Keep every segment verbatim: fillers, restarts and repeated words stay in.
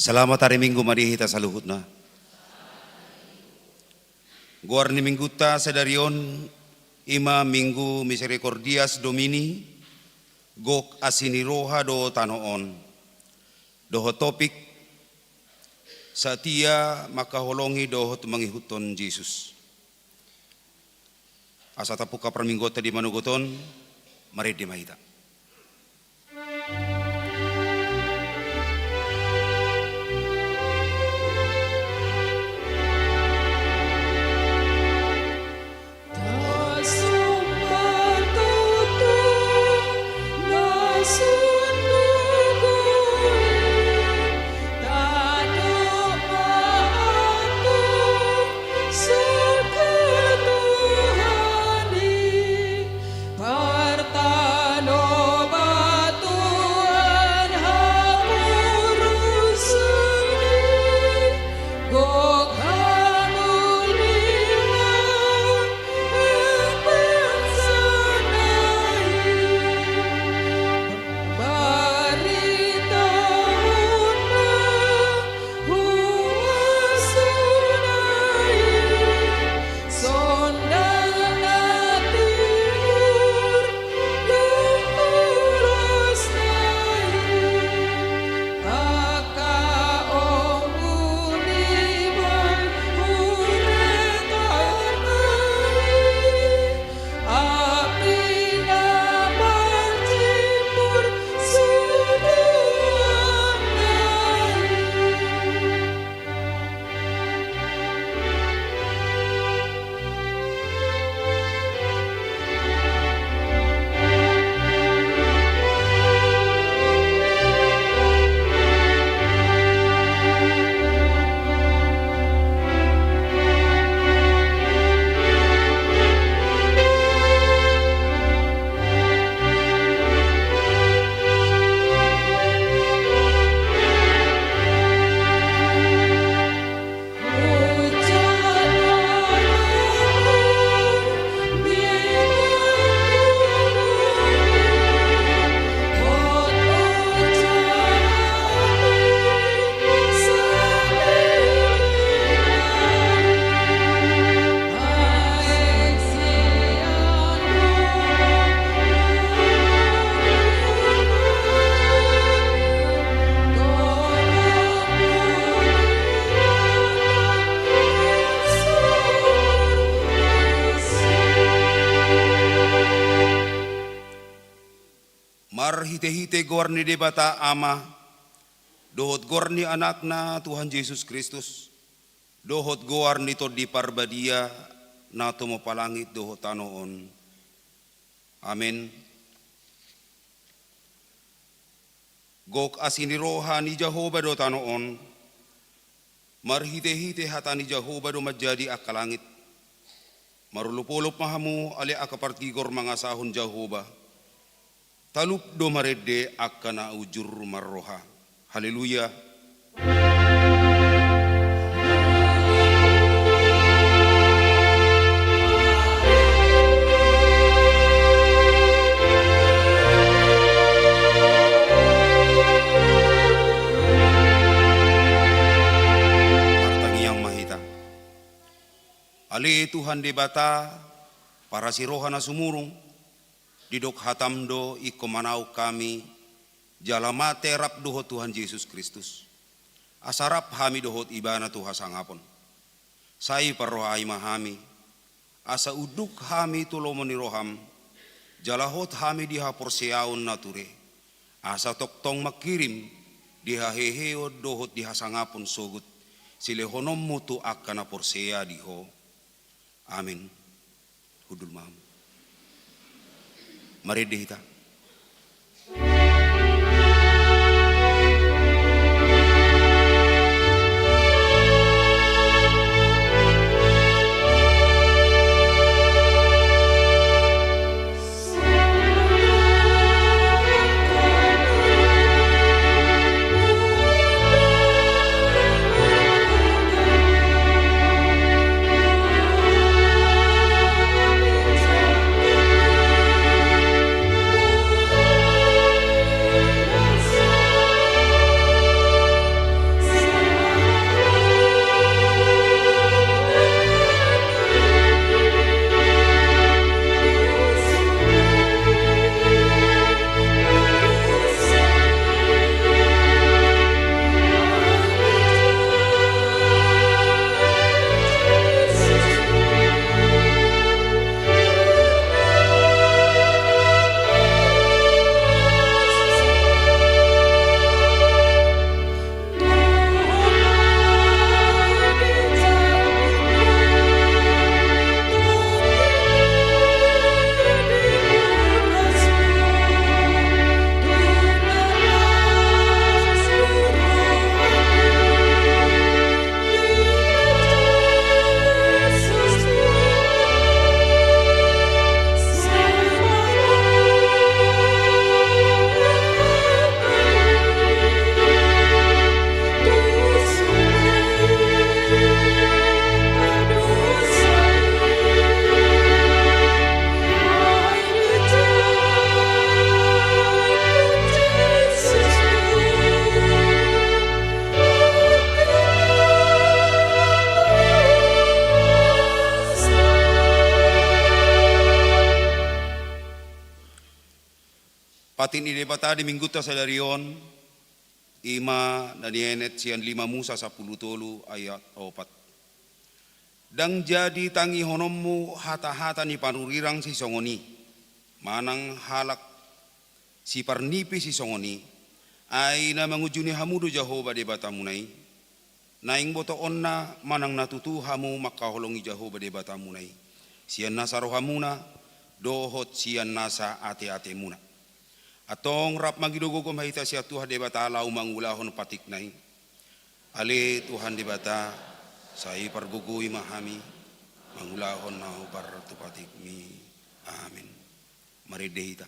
Selamat hari Minggu ma di hita saluhutna. Goar ni Minggunta sadari on, i ma Minggu Misericordias Domini, gok asi ni roha do tano on. Dohot topik, satia mangkaholongi dohot mangihuthon Jesus. Asa tapungka parmingguonta di manogot on, marende ma hita. Marhitehite goar ni Debata Ama, dohot goar ni Anakna Tuhan Jesus Kristus, dohot goar ni Tondi Parbadia, na tumompa langit dohot tano on. Amen. Gok asi ni roha ni Jahowa do tano on, marhitehite hata ni Jahowa do manjadi angka langit. Marolopolop ma hamu ale angka partigor mangasahon Jahowa. Talup do marende angka na ujur marroha. Haleluya. Martangiang ma hita. Ale Tuhan Debata, parasi roha na sumurung, didok hatam do ingkon manaon hami, jala mate rap dohot Tuhan Jesus Kristus. Asa rap hami dohot Ibana tu hasangapon. Sai parrohai ma hami, asa unduk hami tu lomo ni roham, jala hot hami di haporseaon na ture, asa tongtong mangkirim di haheheon dohot di hasangapon sogot, silehononmu tu angka na porsea di ho. Amen. Hundul ma hamu. Marende hita. Patik ni Debata di minggunta sadari on, i ma na nienet sian lima Musa sampulu tolu ayat opat. Ndang jadi tangihononmu hata-hata ni panurirang sisongon i, manang halak siparnipi sisongon i, ai na mangunjuni hamu do Jahowa Debatamuna i, naeng botoonna manang na tutu hamu mangkaholongi Jahowa Debatamuna i, sian nasa rohamuna, dohot sian nasa ate-atemuna. Antong rap mangido gogo ma hita sian Tuhan Debata laho mangulahon patikna i. Ale Tuhan Debata, sai pargogoi ma hami, mangulahon na hombar tu patikmi. Amin. Marende hita.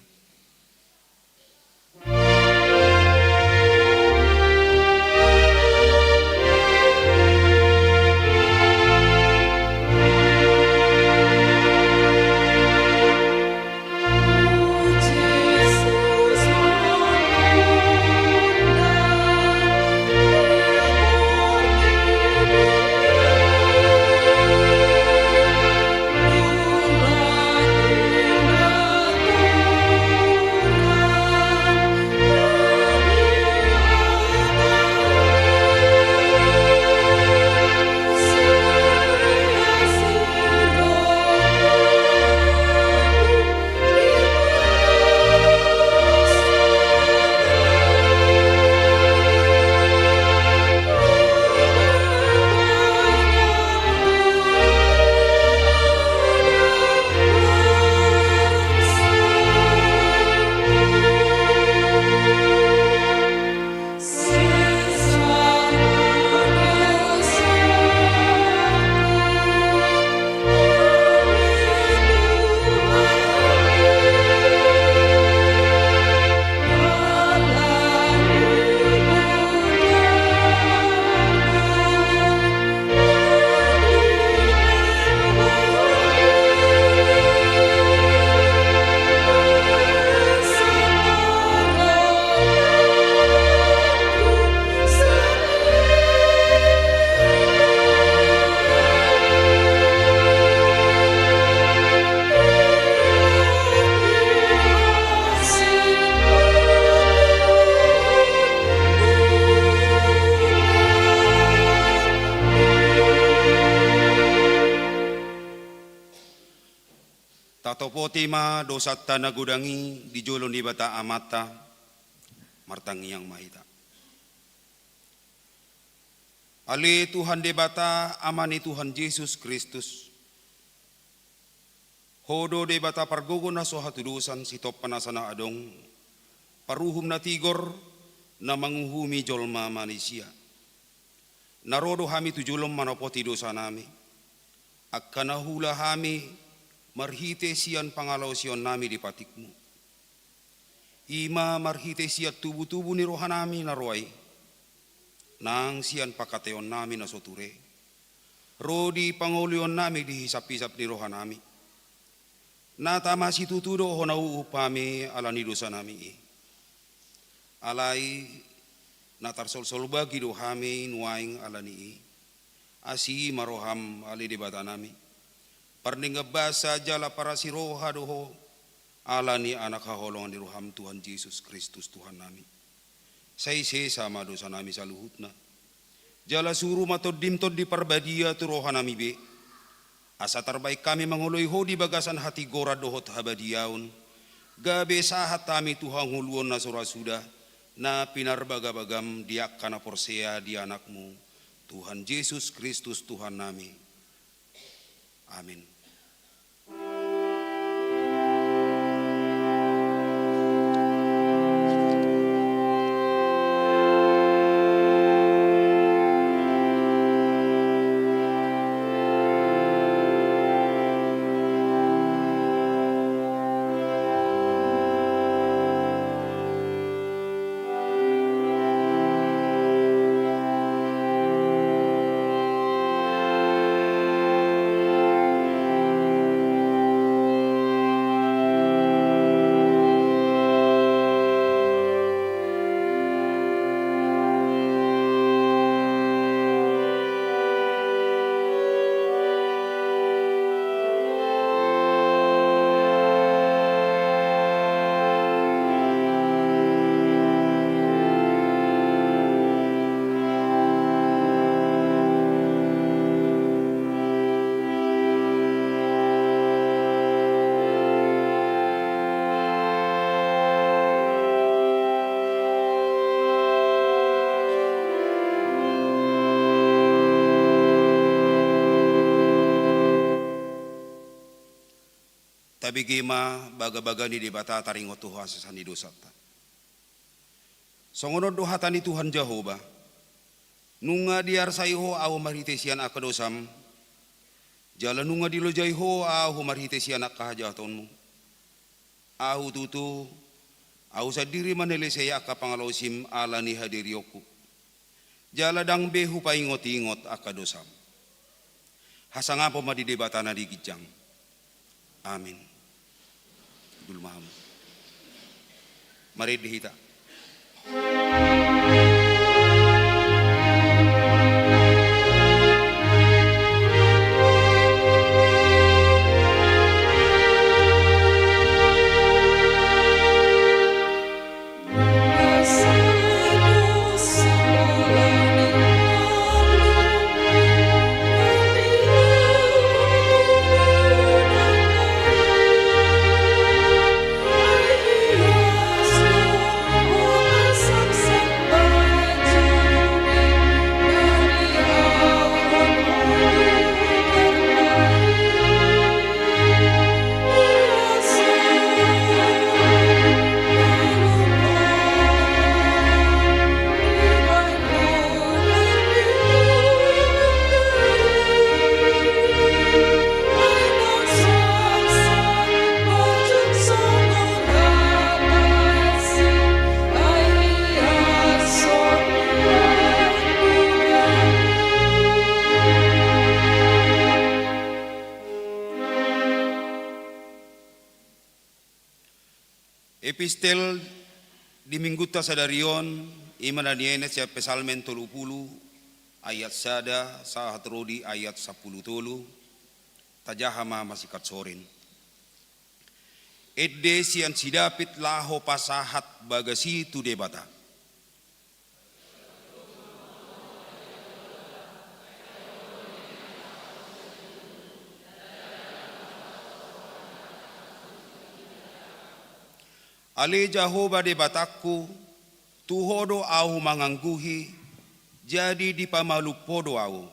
Tatopoti ma dosanta na godang i di jolo ni Debata Amanta. Martangiang ma hita. Ale Tuhan Debata, Ama ni Tuhan Jesus Kristus, Ho do Debata pargogo na so hatudosan, sitompa nasa na adong, paruhum na tigor, na manguhumi jolma manisia. Na ro do hami tu jolom manopoti dosanami, angka na huula hami marhite sian pangalaosionnami di patikmu. I ma marhite sian tubu-tubu ni rohanami na roa i, nang sian pangkataionnami na so ture, ro di pangolionnami di hisap-hisap ni rohanami. Na tama situtu do hona uhum hami ala ni dosanami i. Alai na tarsolsol bagi do hami nuaeng ala ni i. Asi ma roham ale Debatanami. Pardenggan basa jala parasi roha do Ho, ala ni Anak haholongan ni roham Tuhan Jesus Kristus Tuhannami. Sai sesa ma dosanami saluhutna. Jala suru ma Tondim Tondi Parbadia tu rohanami be. Asa tarbaen hami mangoloi Ho di bagasan hatigoran dohot habadiaon. Gabe sahat hami tu hangoluon na so ra suda, na pinarbagabagam di angka na porsea di Anakmu, Tuhan Jesus Kristus Tuhannami. Amin. Bege ma bagabaga ni Debata taringot tu hasesaan ni dosanta. Songon on do hata ni Tuhan Jahowa: Nunga diarsai ho ahu marhite sian angka dosam, jala nunga dilojai ho ahu marhite sian angka hajahatonmu. Ahu tutu, ahu sandiri ma na lesei angka pangalaosim ala ni hadirionku. Jala ndang be hupaingotingot angka dosam. Hasangapon ma di Debata na di ginjang. Amin. Jumolo ma hamu. Marende hita. Epistel di minggunta sadari on, i ma na nienet sian Psalmen tolu pulu ayat sada sahat ro di ayat sampulu tolu. Tajaha ma masingkat sorin. Ende sian si Daud laho pasahat bagas i tu Debata. Ale Jahowa Debatangku, tu Ho do ahu mangangguhi, jadi dipamalum Ho do ahu.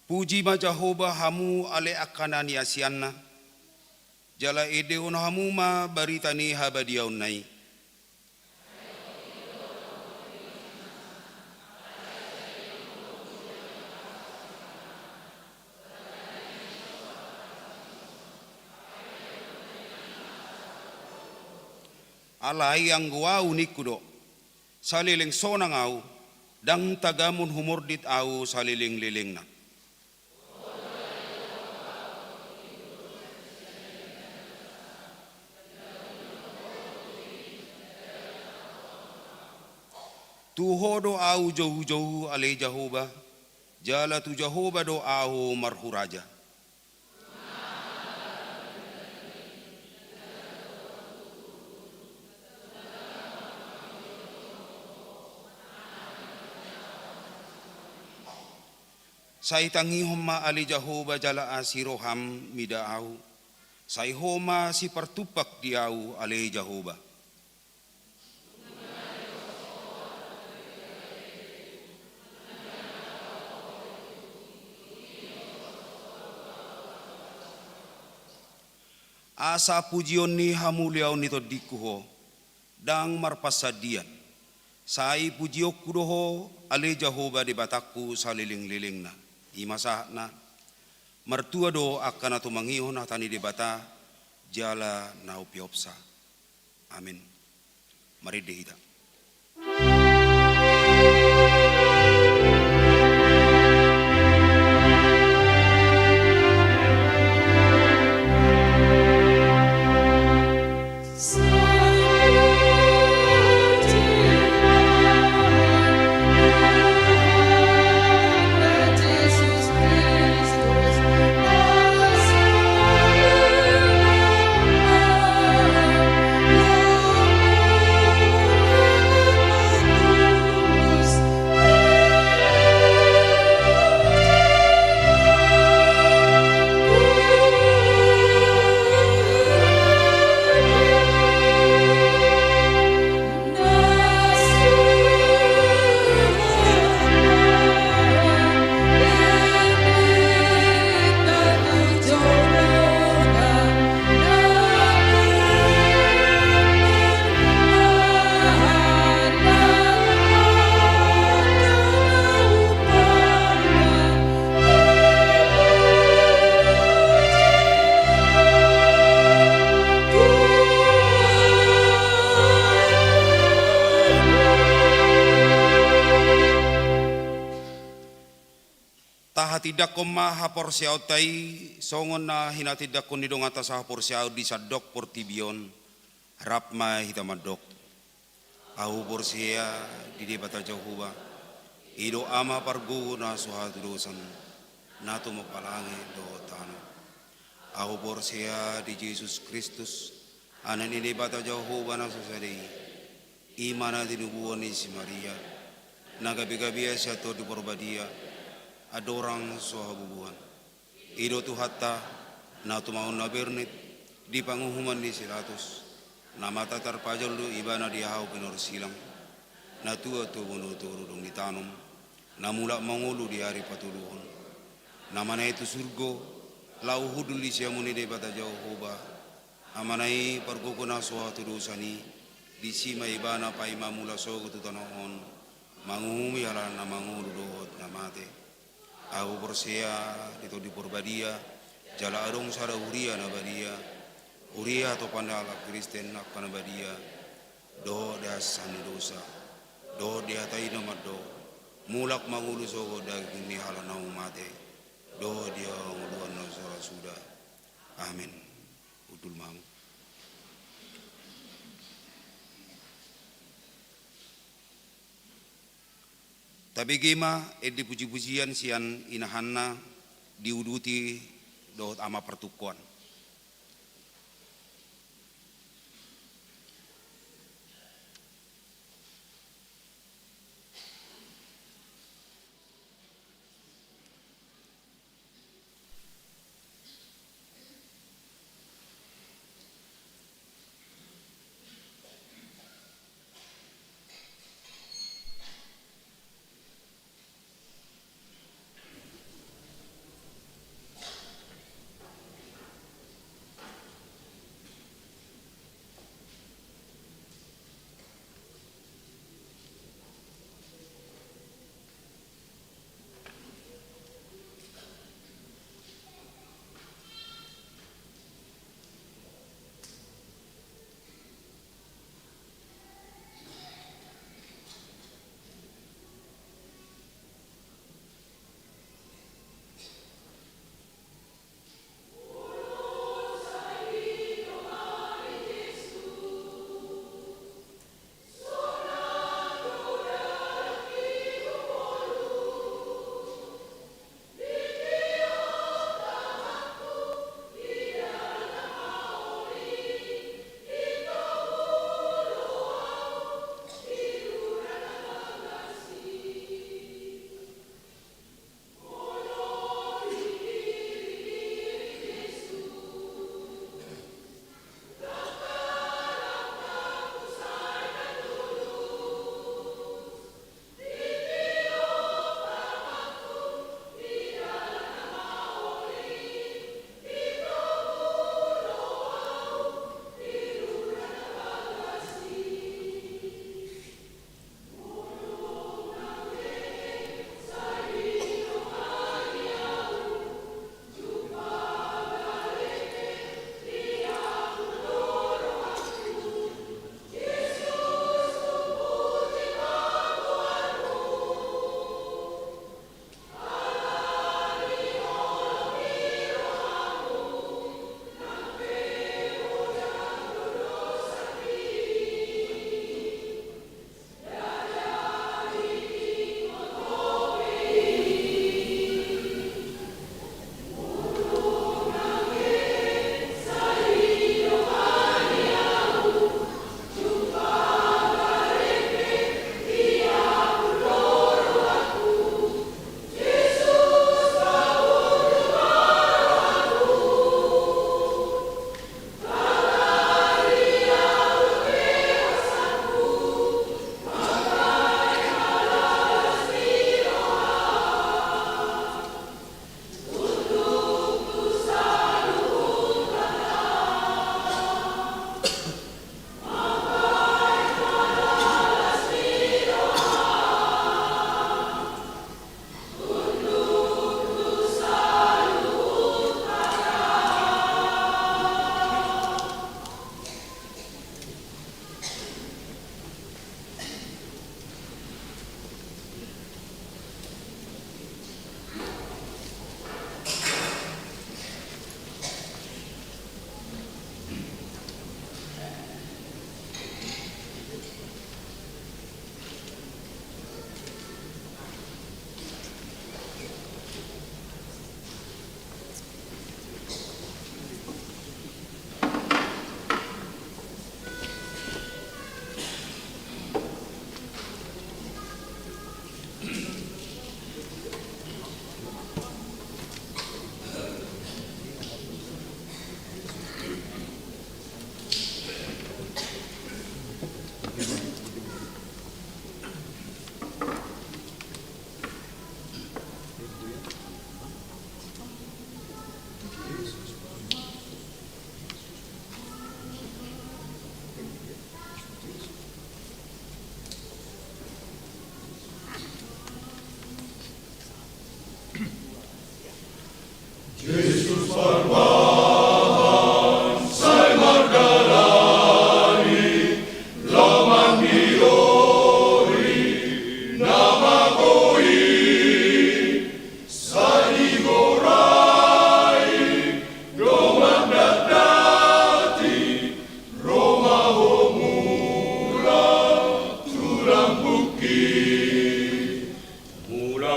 Puji ma Jahowa hamu ale angka na niasianna, jala endehon hamu ma barita ni habadiaonna i. Alai anggo ahu ningku do, saleleng sonang ahu, ndang tagamon humordit ahu salelenglelengna. Tu Ho do ahu joujou ale Jahowa, jala tu Jahowa do ahu marhuraja. Sai tangihon ma ale Jahowa jala asi roham mida ahu, sai Ho ma sipartumpak di ahu ale Jahowa. Asa pujion ni hamuliaon ni tondingku Ho, ndang marpansandian. Sai pujionku do Ho ale Jahowa Debatangku salelenglelengna. I ma sahatna. Martua do angka na tumangihon hata ni Debata jala na umpeopsa. Amen. Marende hita. Tahatindangkon ma haporseaonta i songon na hinatindanghon ni donganta sahaporseaon di sandok portibi on. Rap ma hita mandok. Ahu porsea di Debata Jahowa, i do Ama pargogo na so hatudosan, na tumompa langit dohot tano. Ahu porsea di Jesus Kristus, Anak ni Debata Jahowa na so sada i, i ma na tinubuan ni si Maria, na gabe-gabean sian Tondi Porbadia, andorang so habubuhan. I do Tuhanta, na tumaon na bernit, di panguhuman ni si Pilatus, na mata tarpajal do ibana di hau pinorsilang, na tua tubu na toru dung ditanom, na mulak mangolu di ari patoluhon, na manaek tu surgo, laho hundul di siamun ni Debata Jahowa, Amana i pargogo na so hatudosan i, disi ma ibana paima mulak sogot tu tano on, manguhumi halak na mangolu dohot na mate. Ahu porsea di Tondi Porbadia, jala adong sada huria na badia, huria hatopan ni halak Kristen angka na badia, dohot di hasesaan ni dosa, dohot di hata i na mandok, mulak mangolu sogot daging ni halak na mate, dohot di hangoluan na so ra suda. Amen. Hundul ma hamu. Tabege ma ende puji-pujian sian inahanna diuduti dohot ama partungkoan.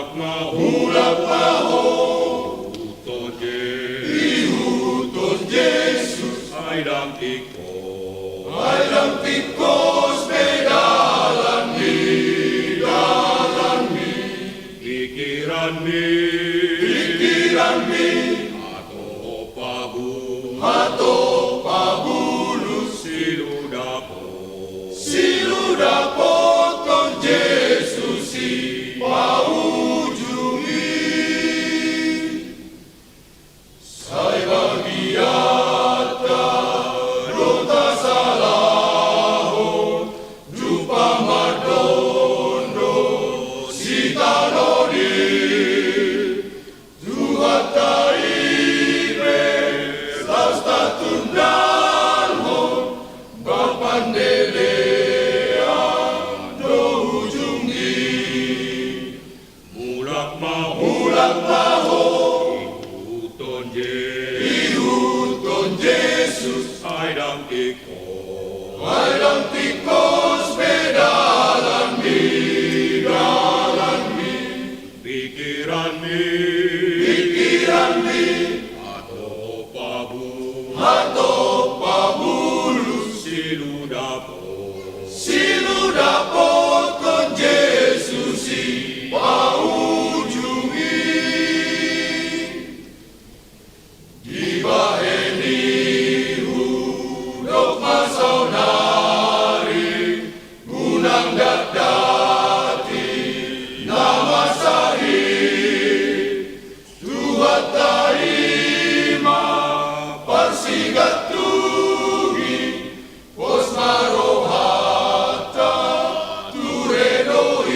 Mulak ma ho, ihuthon Je-, ihuthon Jesus. Ai ndang tingkos, ai ndang tingkos be dalanmi, dalanmi. Pikiranmi, pikiranmi. Hatop pabu-, hatop pabulus. Silu dapot, silu dapothon Jesus sipaujung i. Sai bagianta do tasalahon, jumpang mandondon sitanoding. Tuhanta i pe laos tatundalhon, ba pandelehon do ujung i. Mulak ma ho, mulak ma ho, ihuthon Je-, ihuthon Jesus. Ai ndang tingkos, ai ndang tingkos be dalanmi, dalanmi. Pikiranmi, pikiranmi. Hatop pabu-, hatop pabulus. Silu dapot, silu dapothon Jesus sipaujung i. Dibahen i hudok ma saonari, unang datdati na masa i. Tuhanta i ma parsigantung i, pos ma rohanta ture do i.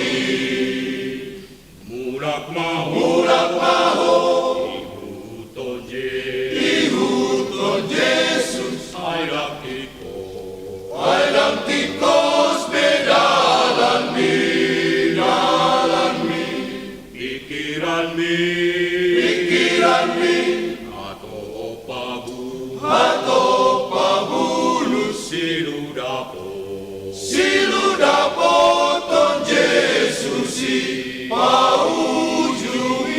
Mulak ma ho, mulak ma ho, ihuthon Je-, ihuthon Jesus. Ai ndang tingkos, ai ndang tingkos be dalanmi, dalanmi. Pikiranmi, pikiranmi. Hatop pabu-, hatop pabulus. Silu dapot, silu dapothon Jesus sipaujung i.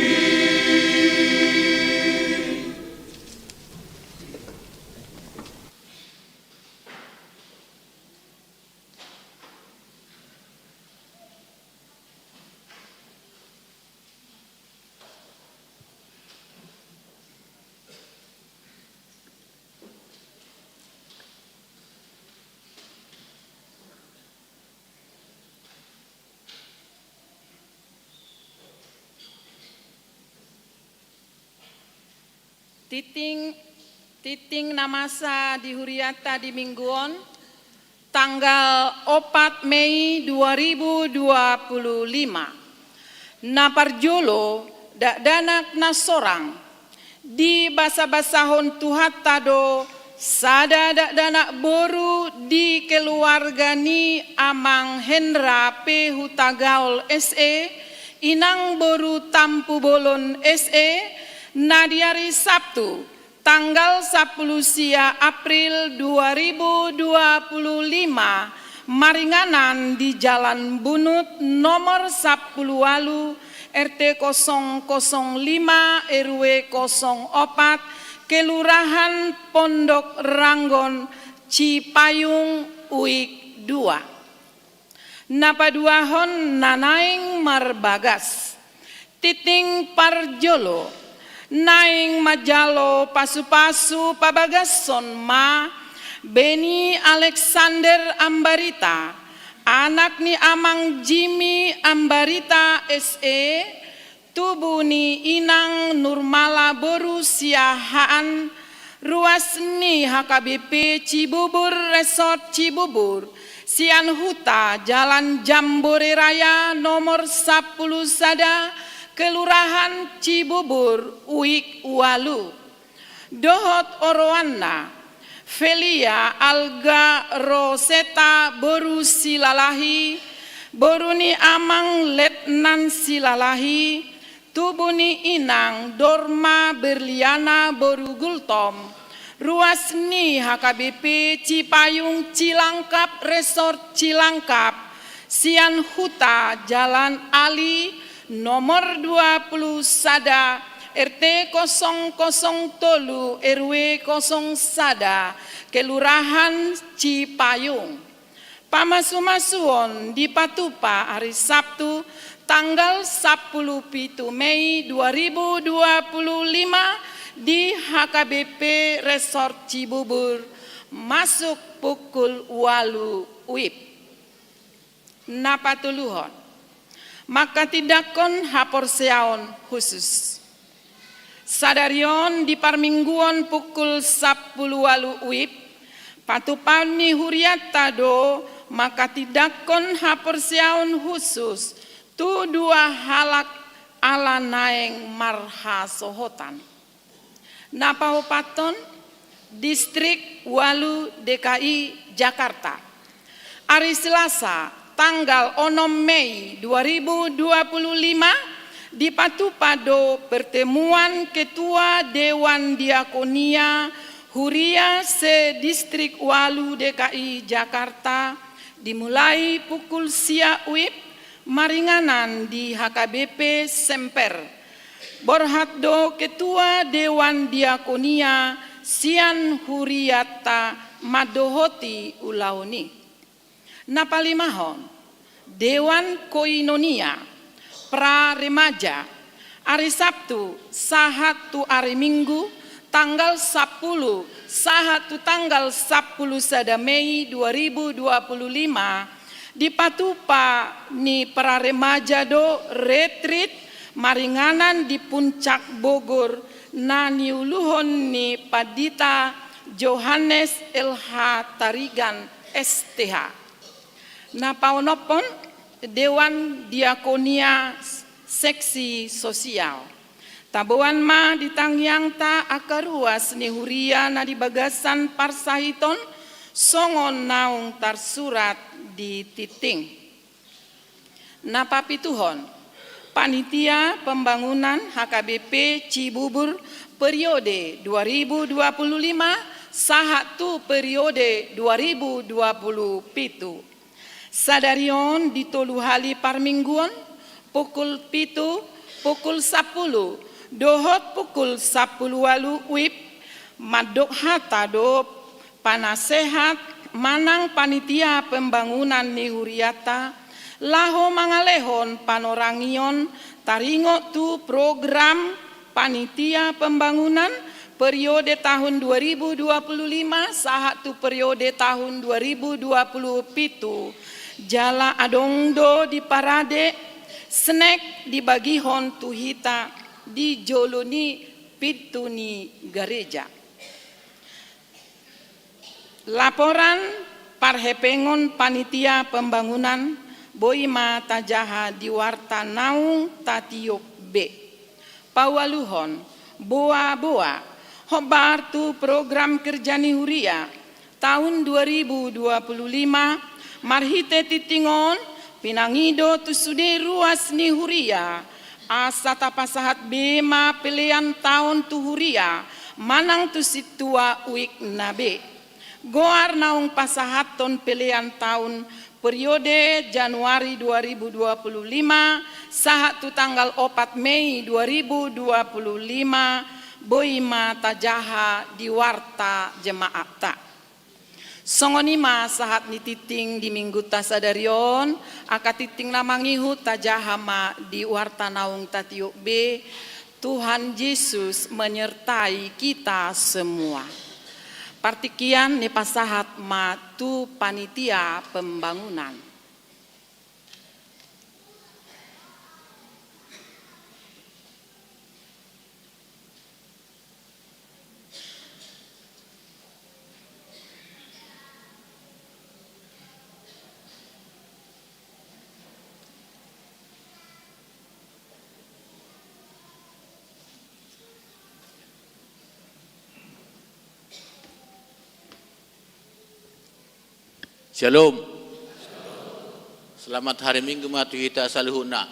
Tingting, tingting na masa di hurianta di minggu on, tanggal opat Mei dua ribu dua puluh lima. Na parjolo, dakdanak na sorang. Dibasabasahon Tuhanta do sada dakdanak boru di keluarga ni Amang Hendra P. Hutagaol S E, Inang boru Tampubolon S E, na di ari Sabtu, tanggal sampulu sia April dua ribu dua puluh lima, maringanan di Jalan Bunut nomor sampulu ualu, R T kosong kosong lima, R W kosong opat, Kelurahan Pondok Ranggon, Cipayung, Uik dua. Na paduahon na naeng marbagas. Tingting parjolo, naeng manjalo pasupasu pabagason ma Beni Alexander Ambarita, anak ni Amang Jimmy Ambarita S E, tubu ni Inang Nurmala boru Siahaan, ruas ni H K B P Cibubur Resort Cibubur, sian huta Jalan Jambore Raya nomor sampulu sada, Kelurahan Cibubur, Uik ualu. Dohot oroanna, Felia Alga Roseta boru Silalahi, boru ni Amang Letnan Silalahi, tubu ni Inang Dorma Berliana boru Gultom, ruas ni H K B P Cipayung Cilangkap Resort Cilangkap, sian huta Jalan Ali Nomor dua puluh sada, R T kosong kosong tolu, R W kosong sada, Kelurahan Cipayung. Pamasumasuon dipatupa ari Sabtu, tanggal sampulu pitu Mei dua ribu dua puluh lima, di H K B P Resort Cibubur, masuk pukul ualu WIB. Na patoluhon, manghatindanghon haporseaon husus. Sadari on di parmingguon pukul sampulu ualu WIB, patupaon ni hurianta do manghatindanghon haporseaon husus tu dua halak ala naeng marhasohotan. Na paopathon, Distrik ualu D K I Jakarta. Ari Selasa, tanggal onom Mei dua ribu dua puluh lima, dipatupa do pertemuan Ketua Dewan Diakonia Huria se-Distrik ualu D K I Jakarta, dimulai pukul sia WIB, maringanan di H K B P Semper. Borhat do Ketua Dewan Diakonia sian hurianta mandohoti ulaon i. Na palimahon, Dewan Koinonia, pra remaja, ari Sabtu sahat tu ari Minggu, tanggal sampulu sahat tu tanggal sampulu sada Mei dua ribu dua puluh lima, dipatupa ni pra remaja do retreat maringanan di Puncak Bogor na niuluhon ni Pandita Johannes L H Tarigan, S T H. Na paonomhon, Dewan Diakonia Seksi Sosial. Taboan ma di tangiangta angka ruas ni huria na di bagasan parsahiton, songon naung tarsurat di tingting. Na papituhon, Panitia Pembangunan H K B P Cibubur periode dua ribu dua puluh lima sahat tu periode dua ribu dua puluh pitu. Sadari on di tolu hali parmingguon, pukul pitu, pukul sampulu, dohot pukul sampulu ualu WIB, mandok hata do panasehat manang panitia pembangunan ni hurianta, laho mangalehon panorangion taringot tu program panitia pembangunan periode tahun dua ribu dua puluh lima sahat tu periode tahun dua ribu dua puluh pitu. Jala adong do diparade snack dibagihon tu hita di jolo ni pintu ni gareja. Laporan parhepengon panitia pembangunan boi ma tajaha di warta naung tatiop be. Paualuhon, boa-boa, hombar tu program kerja ni huria tahun dua ribu dua puluh lima, marhite tingting on, pinangido tu sude ruas ni huria, asa tapasahat be ma pelean taon tu huria, manang tu sintua uikna be. Goar naung pasahathon pelean taon periode Januari dua ribu dua puluh lima sahat tu tanggal opat Mei dua ribu dua puluh lima, boi ma tajaha di warta jemaatta. Songon i ma sahat ni tingting di minggunta sadari on, angka tingting na mangihut tajaha ma di warta naung tatiop be. Tuhan Yesus menyertai kita semua. Partingkian nipasahat ma tu panitia pembangunan. Shalom. Selamat hari Minggu ma tu hita saluhutna.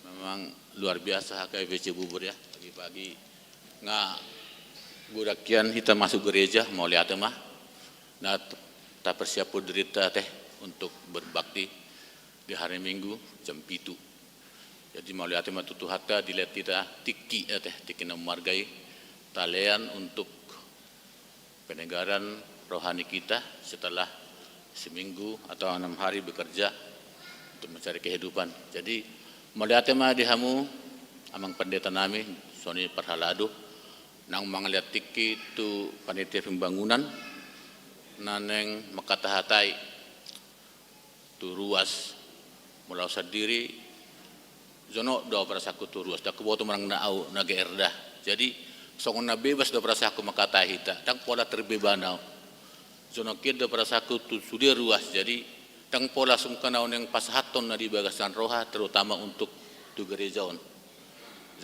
Memang luar biasa H K B P Cibubur ya, pagi-pagi nga godang hian hita masuk gereja, mauliate ma. Na t-, tapersiaphon dirinta ate untuk berbakti. Di hari Minggu jam pitu. Jadi mauliate ma tu Tuhanta dilehon hita tingki, ate, tingki na marga i, talean untuk penyegaran rohani kita setelah seminggu atau enam hari bekerja untuk mencari kehidupan. Jadi mauliate ma di hamu amang pendeta nami, songon i parhalado, naung mangalehon tingki tu panitia pembangunan na naeng mangkatahatai tu ruas. Molo au sandiri, jonok do au perasaanku tu ruas, ndang huboto manang na au na G R da. Jadi songon na bebas do perasaanku mangkatai hita, ndang pola terbeban au. Jonok hian do perasaanku tu sude ruas, jadi ndang pola sungkan au naeng pasahathon na di bagasan roha, terutama untuk tu gereja on.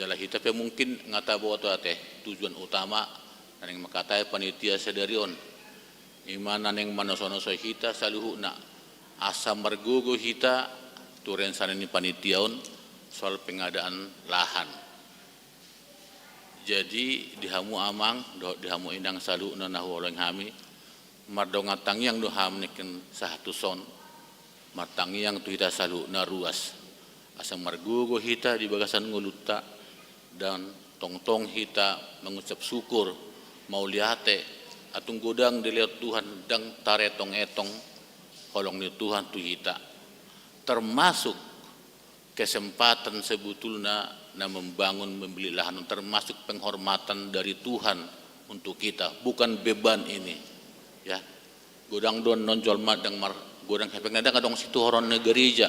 Jala hita pe mungkin nga taboto, ate, tujuan utama na naeng mangkatai panitia sadari on. I ma na naeng manosonosoi hita saluhutna, asa margogo hita tu rencana ni panitia on soal pengadaan lahan. Jadi di hamu amang dohot di hamu inang saluhutna na huoloi hami, mardongan tangiang do hami nangkin sahat tuson, martangiang tu hita saluhutna ruas, asa margogo hita di bagasan ngolunta, dan tongtong hita mangucap syukur, mauliate, atung godang dilehon Tuhan, ndang taretong-etong holong ni Tuhan tu hita. Termasuk kesempatan sebetulna na membangun, membeli lahan, termasuk penghormatan dari Tuhan untuk kita, bukan beban ini. Ya. Godang do annon jolma ndang mar-, godang hepengna ndang adong situhoron ni gereja.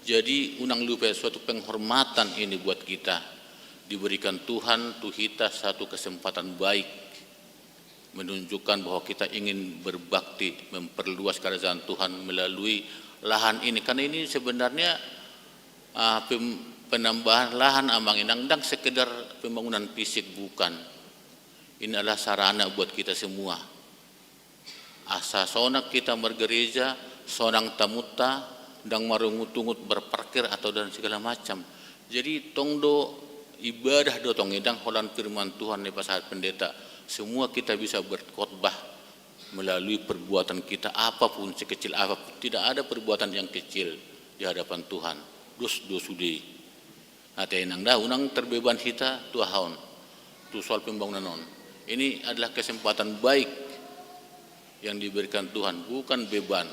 Jadi unang lupa, suatu penghormatan ini buat kita. Diberikan Tuhan tu hita satu kesempatan baik, menunjukkan bahwa kita ingin berbakti, memperluas kerajaan Tuhan melalui lahan ini. Karena ini sebenarnya, ah, pem-, penambahan lahan, amang inang, ndang sekedar pembangunan fisik, bukan. Ini adalah sarana buat kita semua. Asa sonang hita margereja, sonang tamunta, ndang marungut-ungut berparkir atau dan segala macam. Jadi tong do ibadah do tong i, ndang holan firman Tuhan na dipasahat pendeta. Semua kita bisa berkhotbah melalui perbuatan kita, apapun, sekecil apapun. Tidak ada perbuatan yang kecil di hadapan Tuhan. Dos do sude i. Ate, inang da, unang terbeban hita tu aha on, tu soal pembangunan on. Ini adalah kesempatan baik yang diberikan Tuhan, bukan beban.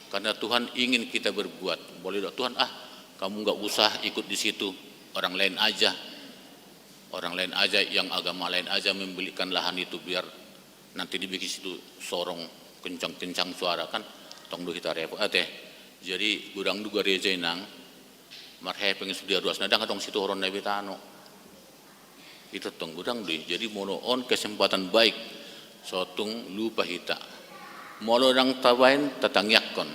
Karena Tuhan ingin kita berbuat. Boleh dok Tuhan, ah, kamu nggak usah ikut di situ, orang lain aja. Orang lain aja, yang agama lain aja membelikan lahan itu, biar nanti dibikin situ sorong, kencang-kencang suara, kan tong do hita repot, ate. Jadi godang do gareja, inang, marhepeng sude ruasna, ndang adong situhoron na be tano. Ito tong godang do i. Jadi molo on kesempatan baik, so tung lupa hita. Molo ndang tabaen, tatangiangkon,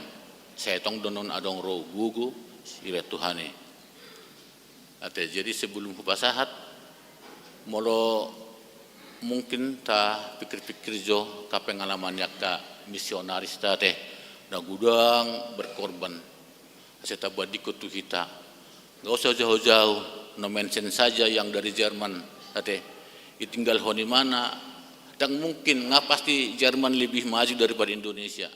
sai tong do annon adong ro gogo sibaen Tuhan i. Ate, jadi sebelum hupasahat, molo mungkin tapikir-pikir jo angka pengalaman ni angka misionarista, ate, na godang berkorban. Asa tabandingkon tu hita. Nggak usah jauh-jauh, no mention saja yang dari Jerman, ate. Ditinggalhon imana, ndang mungkin, nga pasti Jerman lebih maju daripada Indonesia.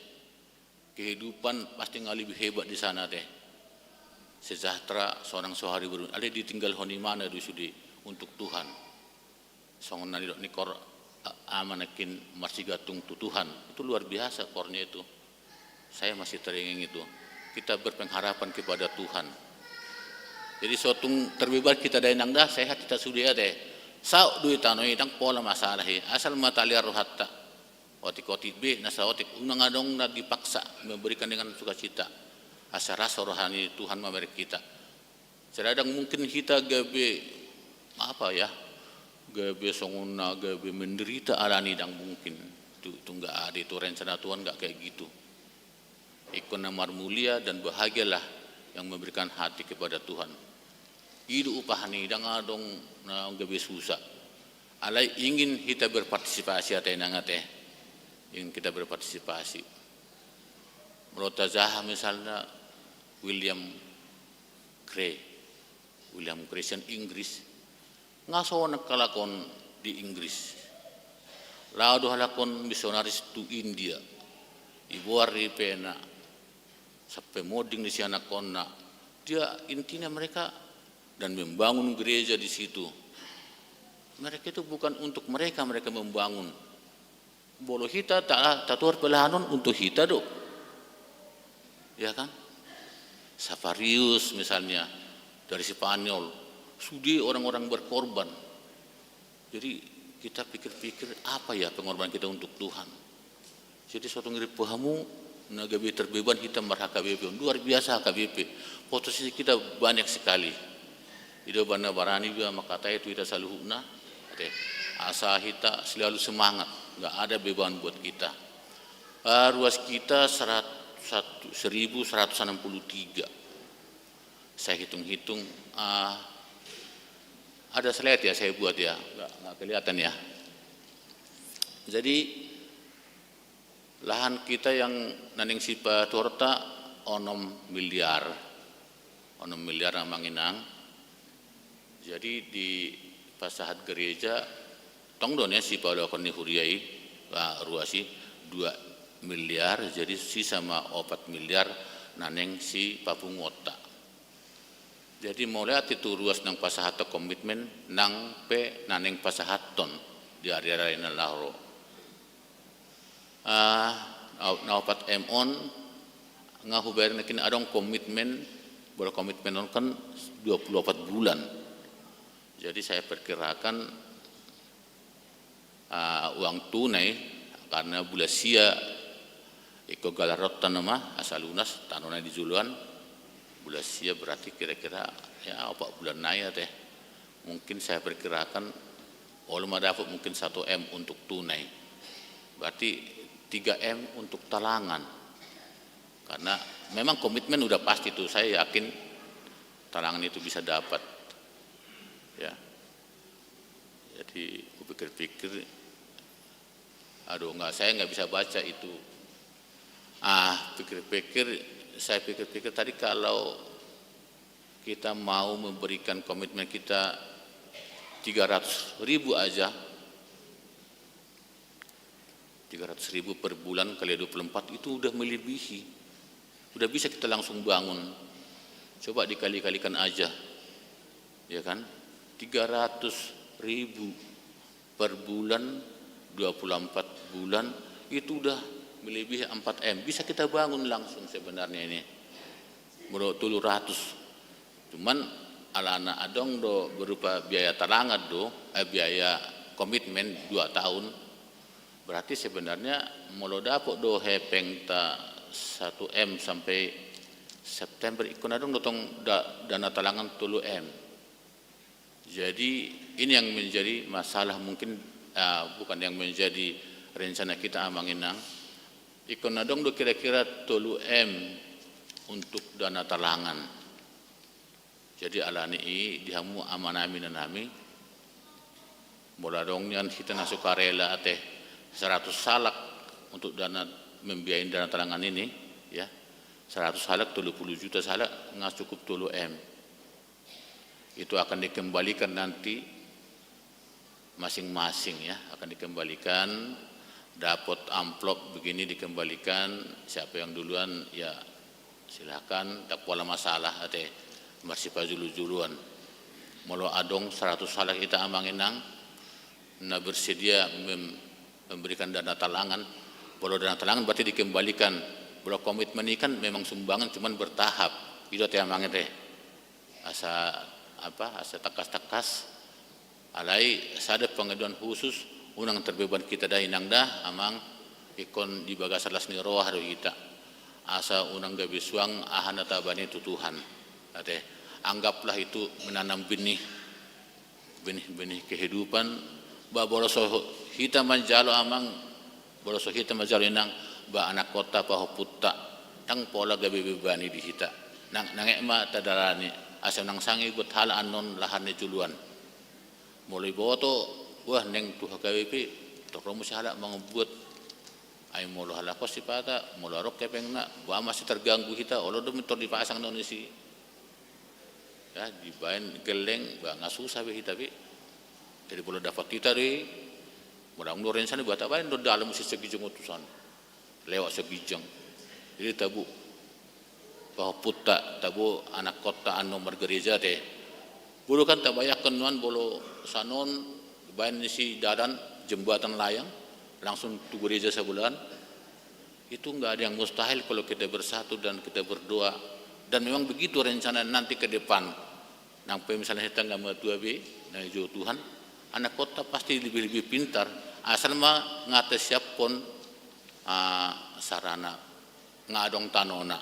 Kehidupan pasti nga lebih hebat di sana, ate. Sejahtera, sonang so hari berun. Alai ditinggalhon imana do i sude untuk Tuhan. Songon na nidok ni koor, a-, ama nangkin marsigantung tu Tuhan. Itu luar biasa koornya itu. Saya masih teringat itu. Kita berpengharapan kepada Tuhan. Jadi so tung terbeban hita da, inang da, sehat hita sude, ate. Saut do i tano i, ndang pola masalah i. Asal ma talean rohanta. Otik-otik be, na saotik, unang adong na dipaksa, memberikan dengan sukacita. Asa ras roha ni Tuhan mamereng hita. Sedang mungkin hita gabe, apa ya, gabe songon na gabe menderita alani, ndang mungkin. Tu, tu nggak ada itu, rencana Tuhan nggak kayak gitu. Ingkon na marmulia dan bahagialah yang memberikan hati kepada Tuhan. I do upahna i, ndang adong na gabe susah. Alai ingin hita berpartisipasi, ate, inang, ate. Ingin kita berpartisipasi. Molo tajaha misalna William Carey, William Carey sian Inggris. Nga sonang halak on di Inggris. Laho do halak on misionaris tu India. Diboan ripena. Sampe monding ni si anakkonna. Dia intinya mereka dan membangun gereja di situ. Mereka itu bukan untuk mereka, mereka membangun. Molo hita ta-, tatuhor pe lahan on untuk hita do. Ya kan? Savarius misalnya dari Spanyol. Sude orang-orang berkorban. Jadi kita pikir-pikir, apa ya pengorbanan kita untuk Tuhan? Jadi so tung ripu hamu na gabe terbeban hita mar-H K B P on, luar biasa H K B P. Potensi kita banyak sekali. I do umbahen na barani iba mangkatai tu hita saluhutna. Oke. Asa hita selalu semangat, nggak ada beban buat kita. Ah, ruas kita serat-, satu, seribu seratus enam puluh tiga. Saya hitung-hitung, ah, ada slide ya saya buat ya, nggak, nggak kelihatan ya. Jadi lahan kita yang na naeng sipatuhorta onom miliar, onom miliar amang inang. Jadi di pasahat gereja tong do nian sipaolokhon ni huria i, ah, ruas i dua miliar, jadi sisa ma opat miliar na naeng sipapunguonta. Jadi mauliate tu ruas naeng pasahathon komitmen nang pe na naeng pasahathon di ari-ari na laho ro. Ah, na opat M on nga hubayar nangkin adong komitmen, molo komitmen on kan dua puluh opat bulan. Jadi saya perkirakan, ah, uang tunai, karena bulan sia ingkon galarhon tano ma asa lunas, tano na di joloan, bulan sia berarti kira-kira ya opat bulan nai ate. Mungkin saya perkirakan olo ma dapot mungkin satu M untuk tunai. Berarti tiga M untuk talangan. Karena memang komitmen udah pasti tuh, saya yakin talangan itu bisa dapat. Ya. Jadi kupikir-pikir, aduh, nggak, saya nggak bisa baca itu. Ah, pikir-pikir, saya pikir-pikir tadi kalau kita mau memberikan komitmen kita tiga ratus ribu aja, tiga ratus ribu per bulan kali dua puluh empat itu udah melebihi. Udah bisa kita langsung bangun. Coba dikali-kalikan aja. Ya kan? Tiga ratus ribu per bulan, dua puluh empat bulan, itu udah melebihi empat M. Bisa kita bangun langsung sebenarnya ini. Molo tolu ratus. Cuman alana adong do berupa biaya talangan do, eh, biaya komitmen dua tahun. Berarti sebenarnya molo dapot do hepengta satu M sampai September, ingkon adong do tong da-, dana talangan tolu M. Jadi ini yang menjadi masalah mungkin, ah, bukan, yang menjadi rencana kita amang inang. Ingkon adong do kira-kira tolu M untuk dana talangan. Jadi alani i di hamu amanami inanami, molo adong nian hita na sukarela ate seratus halak untuk dana, membiayai dana talangan ini, ya, seratus halak, tolu puluh juta sahalak, nga cukup tolu M. Itu akan dikembalikan nanti masing-masing, ya, akan dikembalikan, dapot amplop begini dikembalikan, siapa yang duluan, ya, silahkan, ndang pola masalah ate, marsipajulu-juluan. Molo adong seratus halak hita amang inang na bersedia mem-, memberikan dana talangan, molo dana talangan berarti dikembalikan, molo komitmen i kan memang sumbangan cuman bertahap, i do ate amang ate. Asa, apa, asa tangkas-tangkas. Alai sada pengaduan khusus, unang terbeban hita da inang da amang, ingkon di bagasan las ni roha do hita. Asa unang gabe suang aha na tabahen i tu Tuhan. Ate, anggaplah itu menanam benih, benih-benih kehidupan. Ba molo so hita manjalo amang, molo so hita manjalo inang, ba anakkonta, pahompunta, ndang pola gabe beban i di hita. Nang, nang ek ma tadalani, asa unang sanga ibuat halak annon lahan ni joloan. Molo iboto, wah, naeng tu H K B P, torop muse halak mangambuat. Ai molo halak on sipata, molo adong hepengna, ba mase terganggu hita, olo do mintor dipasang annon disi. Ya, dibaen gelleng, ba nga susah be hita be. Jadi molo dapat hita do i, molo adong do rencana, ba tabaen do dalan muse saginjang on tu son. Lewat saginjang. Jadi tabo. pahompunta, tabo anakkonta annon margereja te. Bolo kan tabayangkon nuan, bolo sanon baen ni si dalan jembatan layang, langsung tu gereja sabelahan. Itu nggak ada yang mustahil kalau kita bersatu dan kita berdoa. Dan memang begitu rencana nanti ke depan. Nang pe misalna hita nggak matua be, na dijou Tuhan, anakkonta pasti lebih-lebih pintar. Asal ma nunga tasiaphon, ah, sarana, nunga adong tanona.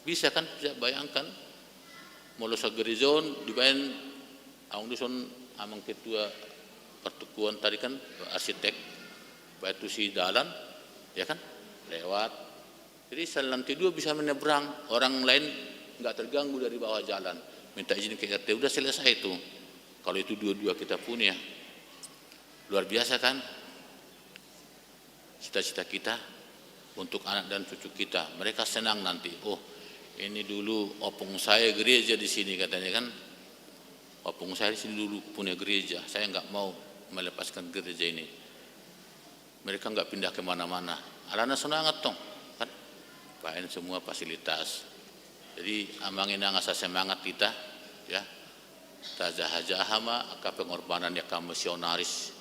Bisa kan, bisa bayangkan. Molo sagereja on dibaen, adong dison amang ketua partungkoan tadi kan, arsitek, baen tu si dalan, ya kan, lewat. Jadi, saluran T dua bisa menyeberang, orang lain nggak terganggu dari bawah jalan. Minta izin ke R T, udah selesai itu. Kalau itu dua-dua kita punya, luar biasa kan? Cita-cita kita untuk anak dan cucu kita. Mereka senang nanti. Oh, ini dulu opung saya gereja di sini, katanya kan. Opung saya di sini dulu punya gereja. Saya nggak mau melepaskan gereja ini. Mereka nggak pindah ke mana-mana. Alana semangat tong, kan? Baen semua fasilitas. Jadi, amang inang, asa semangat kita, ya. Tajaha-jaha ma angka pengorbanan ni angka misionaris.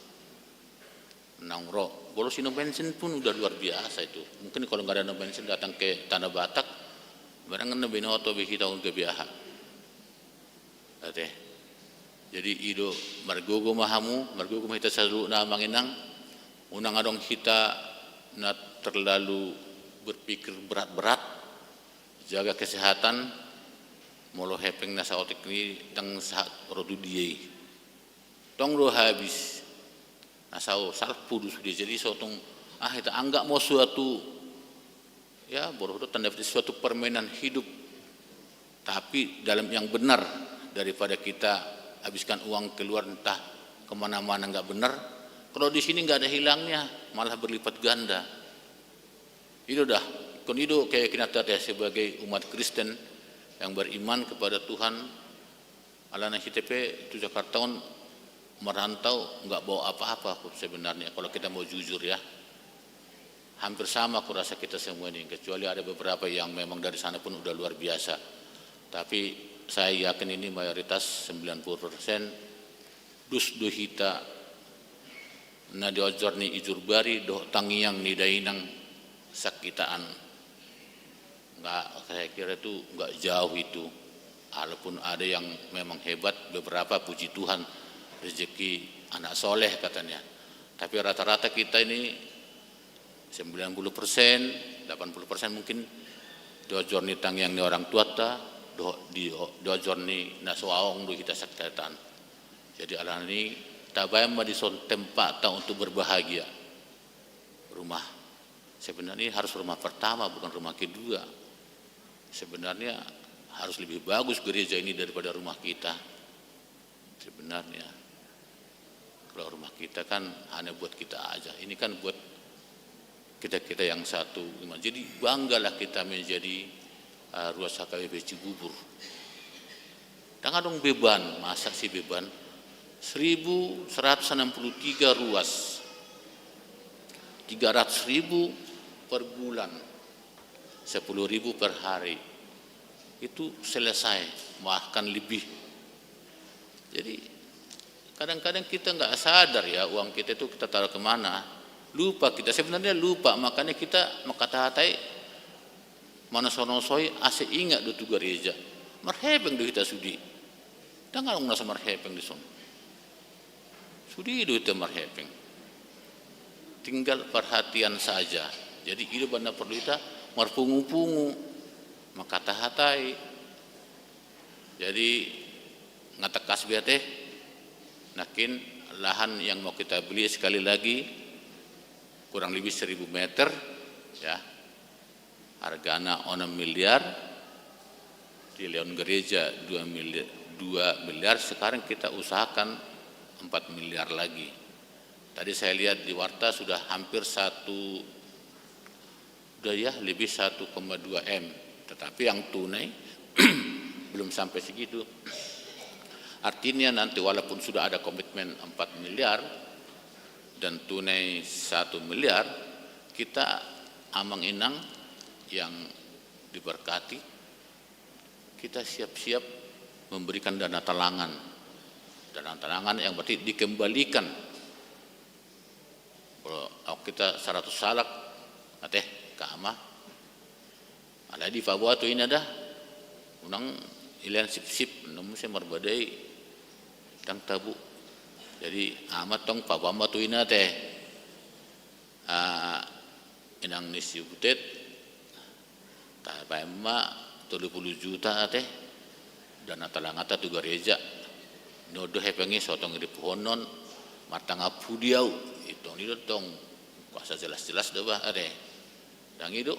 Naung ro, bolo si no bensin pun udah luar biasa itu. Mungkin kalau nggak ada no bensin datang ke Tanah Batak, barang na binoto be hita on GBH. Ate. Jadi, i do, margogo ma hamu, margogo ma hita saluhutna, amang inang. Unang adong hita na terlalu berpikir berat-berat, jaga kesehatan, molo hepeng na saotik i ndang sahat ro tu dia i. Tong do habis. Na sahat salpu do sude, jadi so tung, ah, hita anggap ma suatu, ya, bolo do tanda petik, suatu permainan hidup. Tapi dalam yang benar, daripada kita habiskan uang keluar entah kemana-mana nggak benar. Kalau di sini nggak ada hilangnya, malah berlipat ganda. I do da, ingkon i do keyakinanta te sebagai umat Kristen yang beriman kepada Tuhan. Alana hita pe tu Jakarta on merantau nggak bawa apa-apa sebenarnya, kalau kita mau jujur, ya. Hampir sama kurasa kita semua ini, kecuali ada beberapa yang memang dari sana pun udah luar biasa. Tapi saya yakin ini mayoritas, sembilan puluh persen, dus do hita na diojor ni ijurbari dohot tangiang ni dainang sangkitaan. Nggak, saya kira itu nggak jauh itu. Walaupun ada yang memang hebat, beberapa, puji Tuhan, rezeki anak soleh katanya. Tapi rata-rata kita ini sembilan puluh persen, delapan puluh persen mungkin diojor ni tangiang ni orang tuanta, do-, di-, diojor ni na so adong do hita sangkitaan. Jadi, alani i, tabaen ma dison tempatna untuk berbahagia. Rumah, sebenarnya harus rumah pertama, bukan rumah kedua. Sebenarnya harus lebih bagus gereja ini daripada rumah kita. Sebenarnya, kalau rumah kita kan hanya buat kita aja. Ini kan buat kita-kita yang satu iman. Jadi, banggalah kita menjadi, eh, ruas H K B P Cibubur. Ndang adong beban, masa sih beban? Seribu seratus enam puluh tiga ruas, tiga ratus ribu per bulan, sepuluh ribu per hari. Itu selesai, bahkan lebih. Jadi, kadang-kadang kita nggak sadar, ya, uang kita itu kita taruh kemana. Lupa kita, sebenarnya lupa. Makanya kita mangkatahatai, manosonosoi asa ingat do tu gareja. Marhepeng do hita sude. Ndang adong na so marhepeng dison. Sude do hita marhepeng. Tinggal perhatian saja. Jadi, i do umbahen na porlu hita marpungupungu, mangkatahatai. Jadi, nunga tangkas be ate, nangkin lahan yang mau kita beli sekali lagi kurang lebih seribu meter, ya. Hargana onom miliar, dilehon gereja dua miliar, dua miliar, sekarang kita usahakan empat miliar lagi. Tadi saya lihat di warta sudah hampir satu, udah ya, lebih satu koma dua M. Tetapi yang tunai belum sampai segitu. Artinya nanti walaupun sudah ada komitmen empat miliar dan tunai satu miliar, kita, amang inang yang diberkati, Kita siap-siap memberikan dana talangan. Dana talangan yang berarti dikembalikan. Kalau kita seratus halak, ate, ke ama. Alai dipaboa tu ina da. Unang ilean sipsip, namun saya marbadai, dang tabu. Jadi ama tong paboa ma tu ina, ate. Ah, inang ni si Butet, tabaen ma tolu pulu juta, ate, dana talanganta tu gareja. Nunga do hepeng i so tong ripuhonon, martangan pudi au, itong i do tong, kuasa jelas-jelas do bah, ate. Dang i do.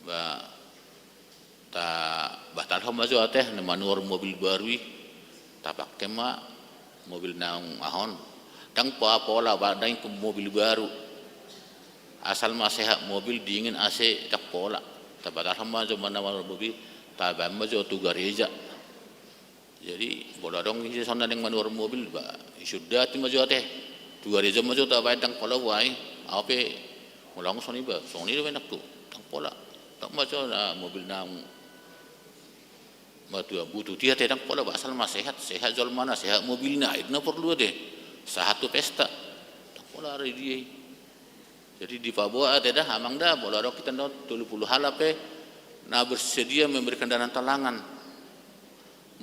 Ba, tabatalhon ma jo, ate, na manuhor mobil baru i, tapake ma mobil naung aha on. Dang pola-pola, ba, dang ingkon mobil baru. Asal ma sehat mobil, dingin, A C, dang pola. Tabatalhon ma jo manuhor mobil, tabaen ma jo tu gareja. Jadi molo adong ise songon na naeng manuhor mobil, ba, isundati ma jo, ate. Tu gareja ma jo tabaen, dang pola, ba, ai. Au pe molo adong songon i, ba, songon i do baenakku, dang pola. Dang ma jo na mobil naung matua butut i, ate, dang pola, ba, asal ma sehat, sehat jolmana, sehat mobilna, i do na porlu, ate. Sahat tu pesta, dang pola ari dia i. Jadi dipaboa, ate, da, amang da, molo adong hita on tolu pulu halak pe na bersedia memberikan dana talangan.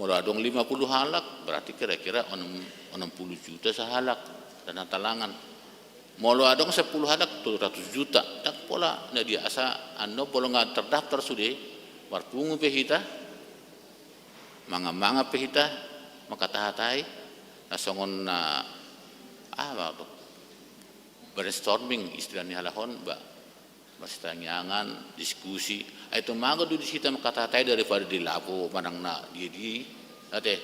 Molo adong lima pulu halak, berarti kira-kira onom, onom pulu juta sahalak dana talangan. Molo adong sampulu halak, tolu ratus juta. Dang pola, na dia, asa annon molo nga terdaftar sude, marpungu pe hita, mangan-mangan pe hita, manghatahata i, na songon na, ah, apa tu, brainstorming istilah ni halak on, ba, marsitangiangan, diskusi. Ai tumagon do di hita manghatahata i daripada di lapo manang na dia-dia i, ate,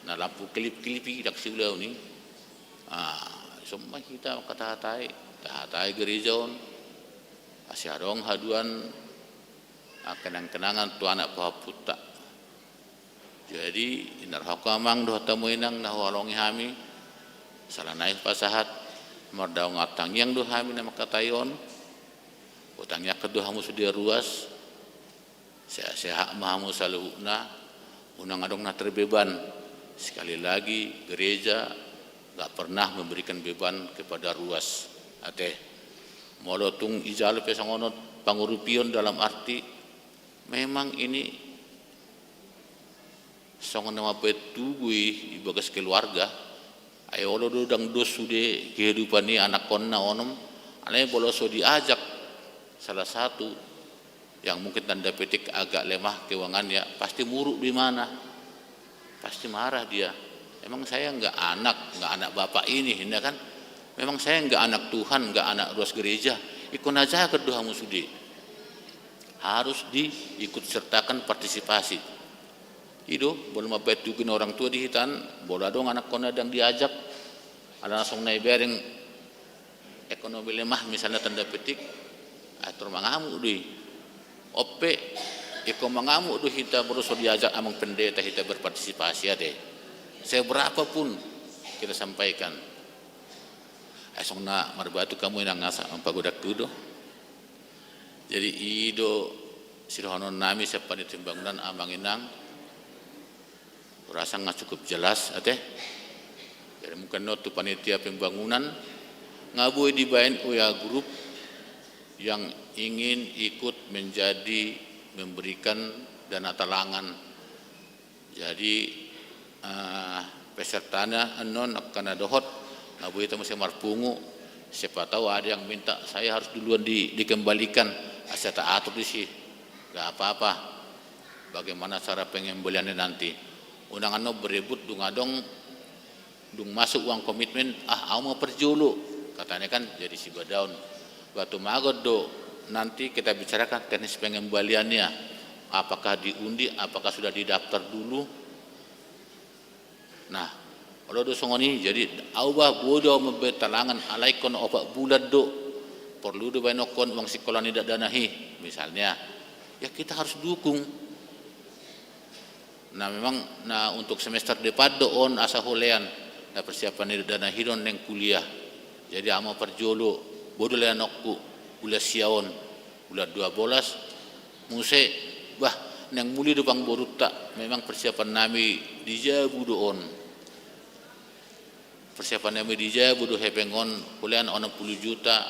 na lampu kelip-kelip i, dang siulaon i. Ah, dison ma hita manghatahata i, tahatai gareja on. Asa adong haduan, ah, kenang-kenangan tu anak pahompunta. Jadi, inarhok amang dohot hamu inang na huhalongi hami, sala nai hupasahat, mardaongan tangiang do hami na manghatai on, hutangiangkon do hamu sude ruas, sehat-sehat ma hamu saluhutna, unang adong na terbeban. Sekali lagi, gereja gak pernah memberikan beban kepada ruas, ate. Molo tung ijalo pe songon on pangurupion dalam arti, memang ini songon na mambaen tugu i di bagas keluarga, ai olo do dang dos sude kehidupan ni anakkonna onom, alai molo so diajak salah satu yang mungkin tanda petik agak lemah keuangannya, pasti muruk do imana. Pasti marah dia. Emang saya nggak anak, nggak anak bapak ini, ya kan? Memang saya nggak anak Tuhan, nggak anak ruas gereja. Ingkon ajakan do hamu sude. Harus diikut sertakan partisipasi. I do, molo mambaen tugu ni orang tua di hita on, molo adong anakkonna dang diajak, ala na songon na ibereng ekonomi lemah misalnya tanda petik, ah, tor mangamuk do i. On pe, ingkon mangamuk do hita molo so diajak amang pendeta hita berpartisipasi, ate. Seberapa pun kita sampaikan. Ai songon na marbatu hamu inang asa mampagodangku do. Jadi i do sidohonon nami sian panitia pembangunan, amang inang. Hurasa nga cukup jelas, ate. Jadi mungkin on tu panitia pembangunan, nga boi dibaen W A grup yang ingin ikut menjadi memberikan dana talangan. Jadi, eh, pesertana annon angka na dohot, nga boi hita muse marpungu, siapa tahu ada yang minta, saya harus duluan di, dikembalikan, asa taatur disi. Gak apa-apa. Bagaimana cara pengembaliannya nanti? Unang annon berebut, dung adong, dung masuk uang komitmen, ah, au ma parjolo. Katanya kan jadi sibadaon. Ba tumagon do, nanti kita bicarakan teknis pengembaliannya. Apakah diundi, apakah sudah didaftar dulu? Nah, olo do songon i, jadi au bah boi do au mambaen talangan, alai ingkon opat bulan do. Porlu do baenonhon uang sikola ni dakdanak i, misalnya. Ya kita harus dukung. Nah, memang, nah, untuk semester depan do on asa hulean, nah, persiapan ni dakdanak i do on naeng kuliah. Jadi au ma parjolo, boi do leanonku, bulan sia on, bulan dua belas, muse, bah, Naeng muli do pangborunta, memang persiapan nami di jabu do on. Persiapan nami di jabu do hepeng on, hulean onom pulu juta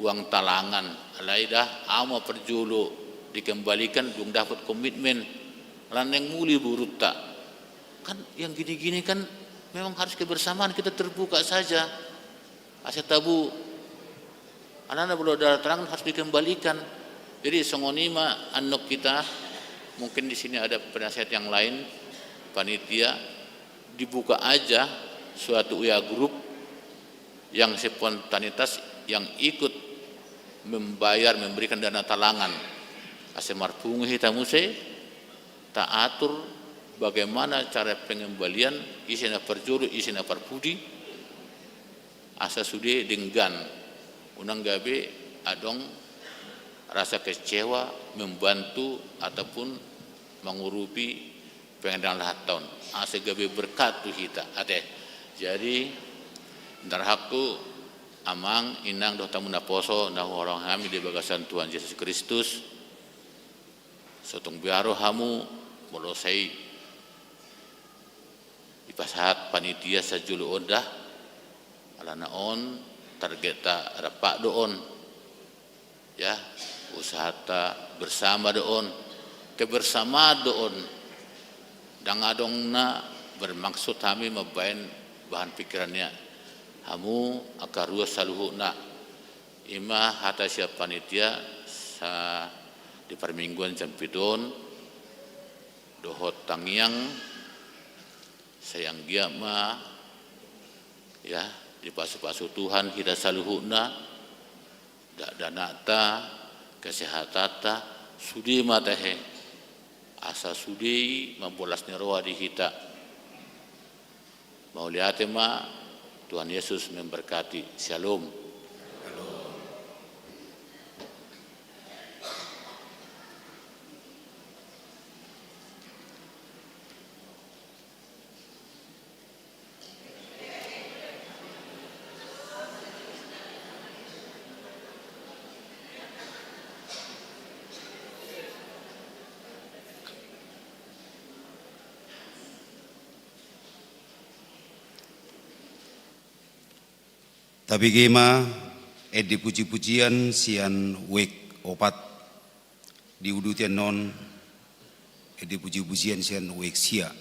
uang talangan. Alai da, ahu ma parjolo dikembalikan, dung dapot komitmen. Alana naeng muli borunta. Kan yang gini-gini kan memang harus kebersamaan, kita terbuka saja. Asa tabu, alana molo ada talangan harus dikembalikan. Jadi songon i ma annon hita, mungkin di sini ada penasehat yang lain, panitia, dibuka aja suatu W A grup yang spontanitas yang ikut membayar, memberikan dana talangan. Asa marpungu hita muse, taatur bagaimana cara pengembalian, ise na parjolo, ise na parpudi, asa sude denggan, unang gabe adong rasa kecewa membantu ataupun mangurupi pengendalian lahat on. Asa gabe berkat tu hita, ate. Jadi, inang rahanku, amang, inang dohot hamu naposo, na huhaholongi hami di bagasan Tuhan Jesus Kristus, so tung be ro hamu, molo sai dipasahat panitia sajolo on da, alana on targetta rampak do on. Ya, usahanta bersama do on, kebersamaan do on. Ndang adong na bermaksud hami mambaen bahan pikiran ni hamu angka ruas saluhutna. I ma hata sian panitia sa di parmingguan jam pitu on, dohot tangiang, sai anggiat ma, ya, dipasu-pasu Tuhan hita saluhutna, dakdananta, kesehatanta, sude ma tahe, asa sude i mambolas ni roha di hita. Mauliate ma, Tuhan Yesus memberkati. Syalom. Tabege ma ende puji-pujian sian wijk opat, diuduti annon ende puji-pujian sian wijk sia.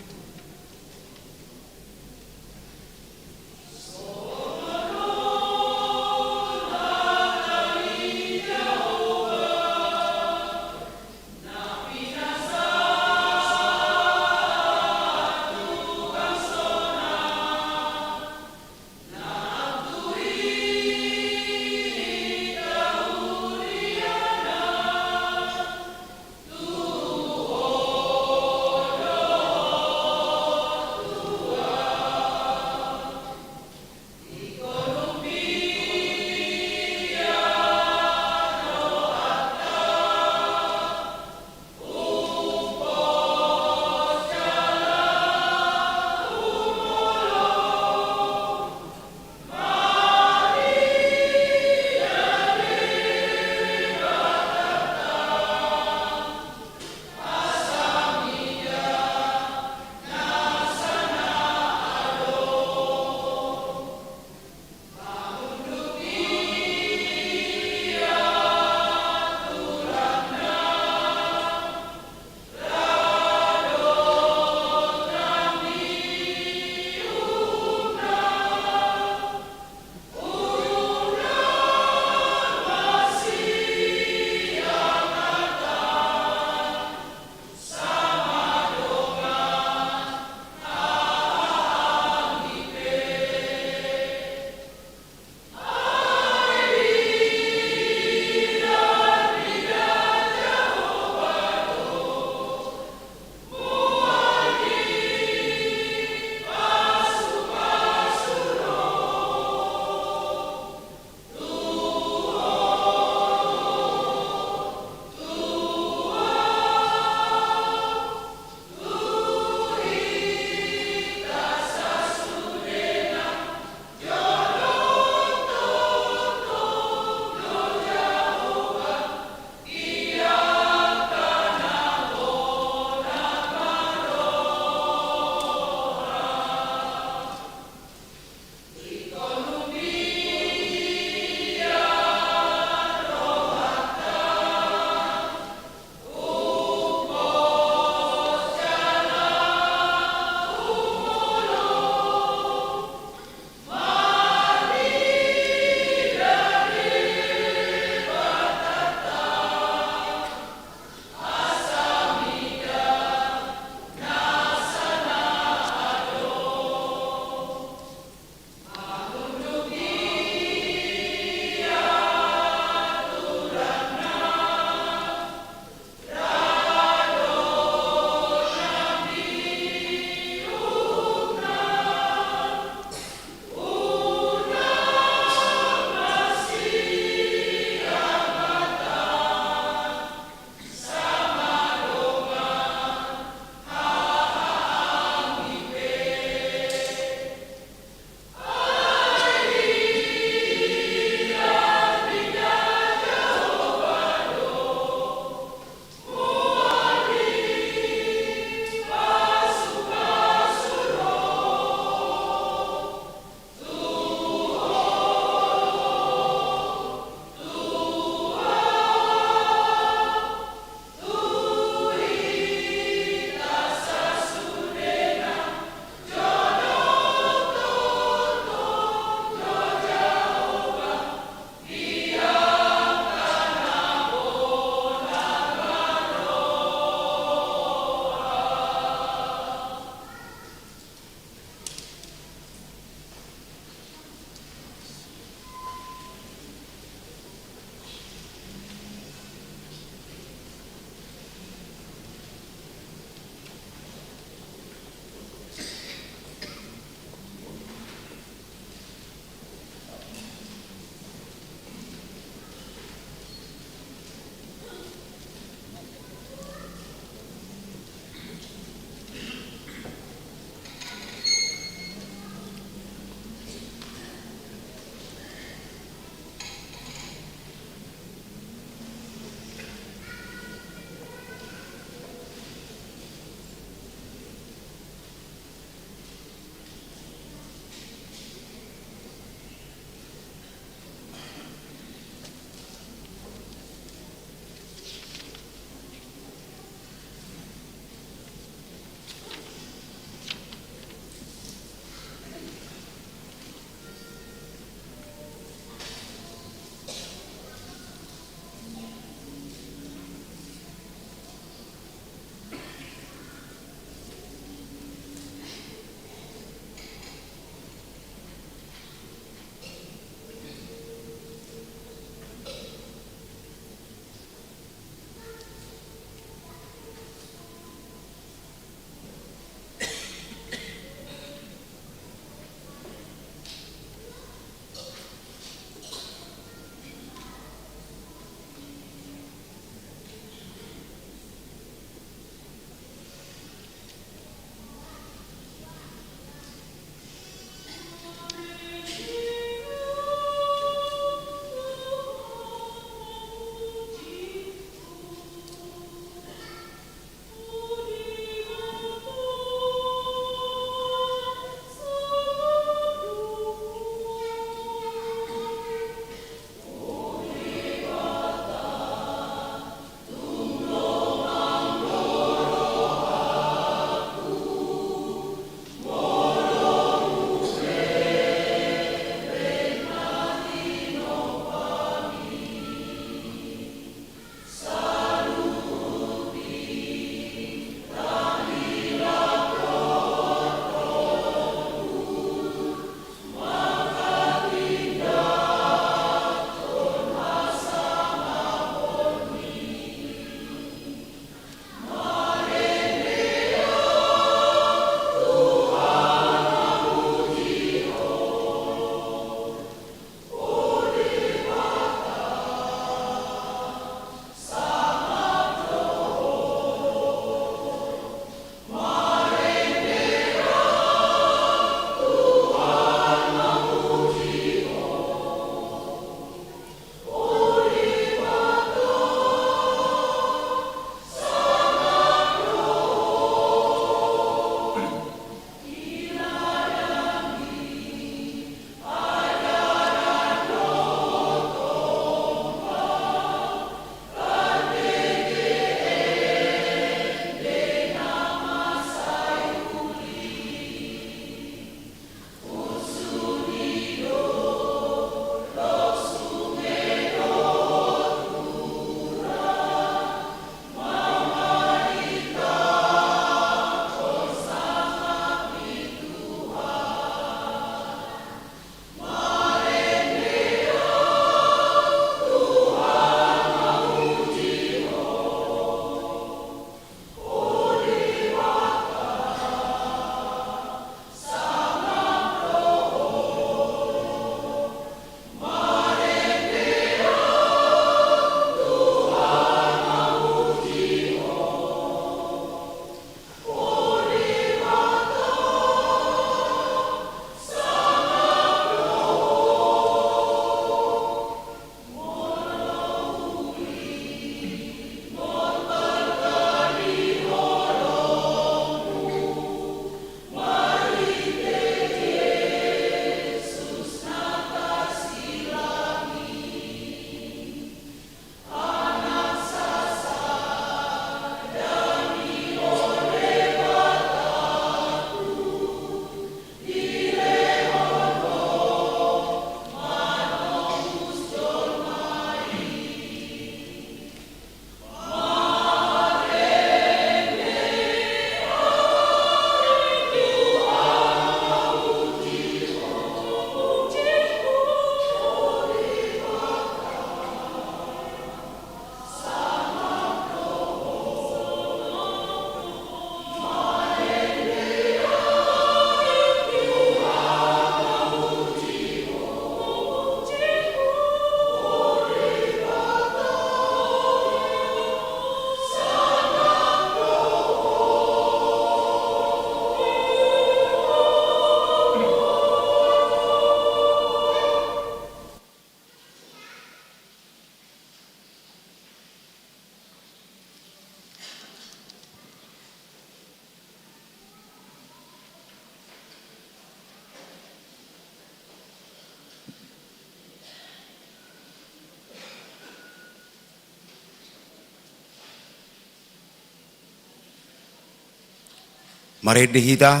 Marende hita,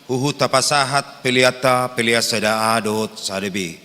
huhut tapasahat peleanta, pelean sada A dohot sada B.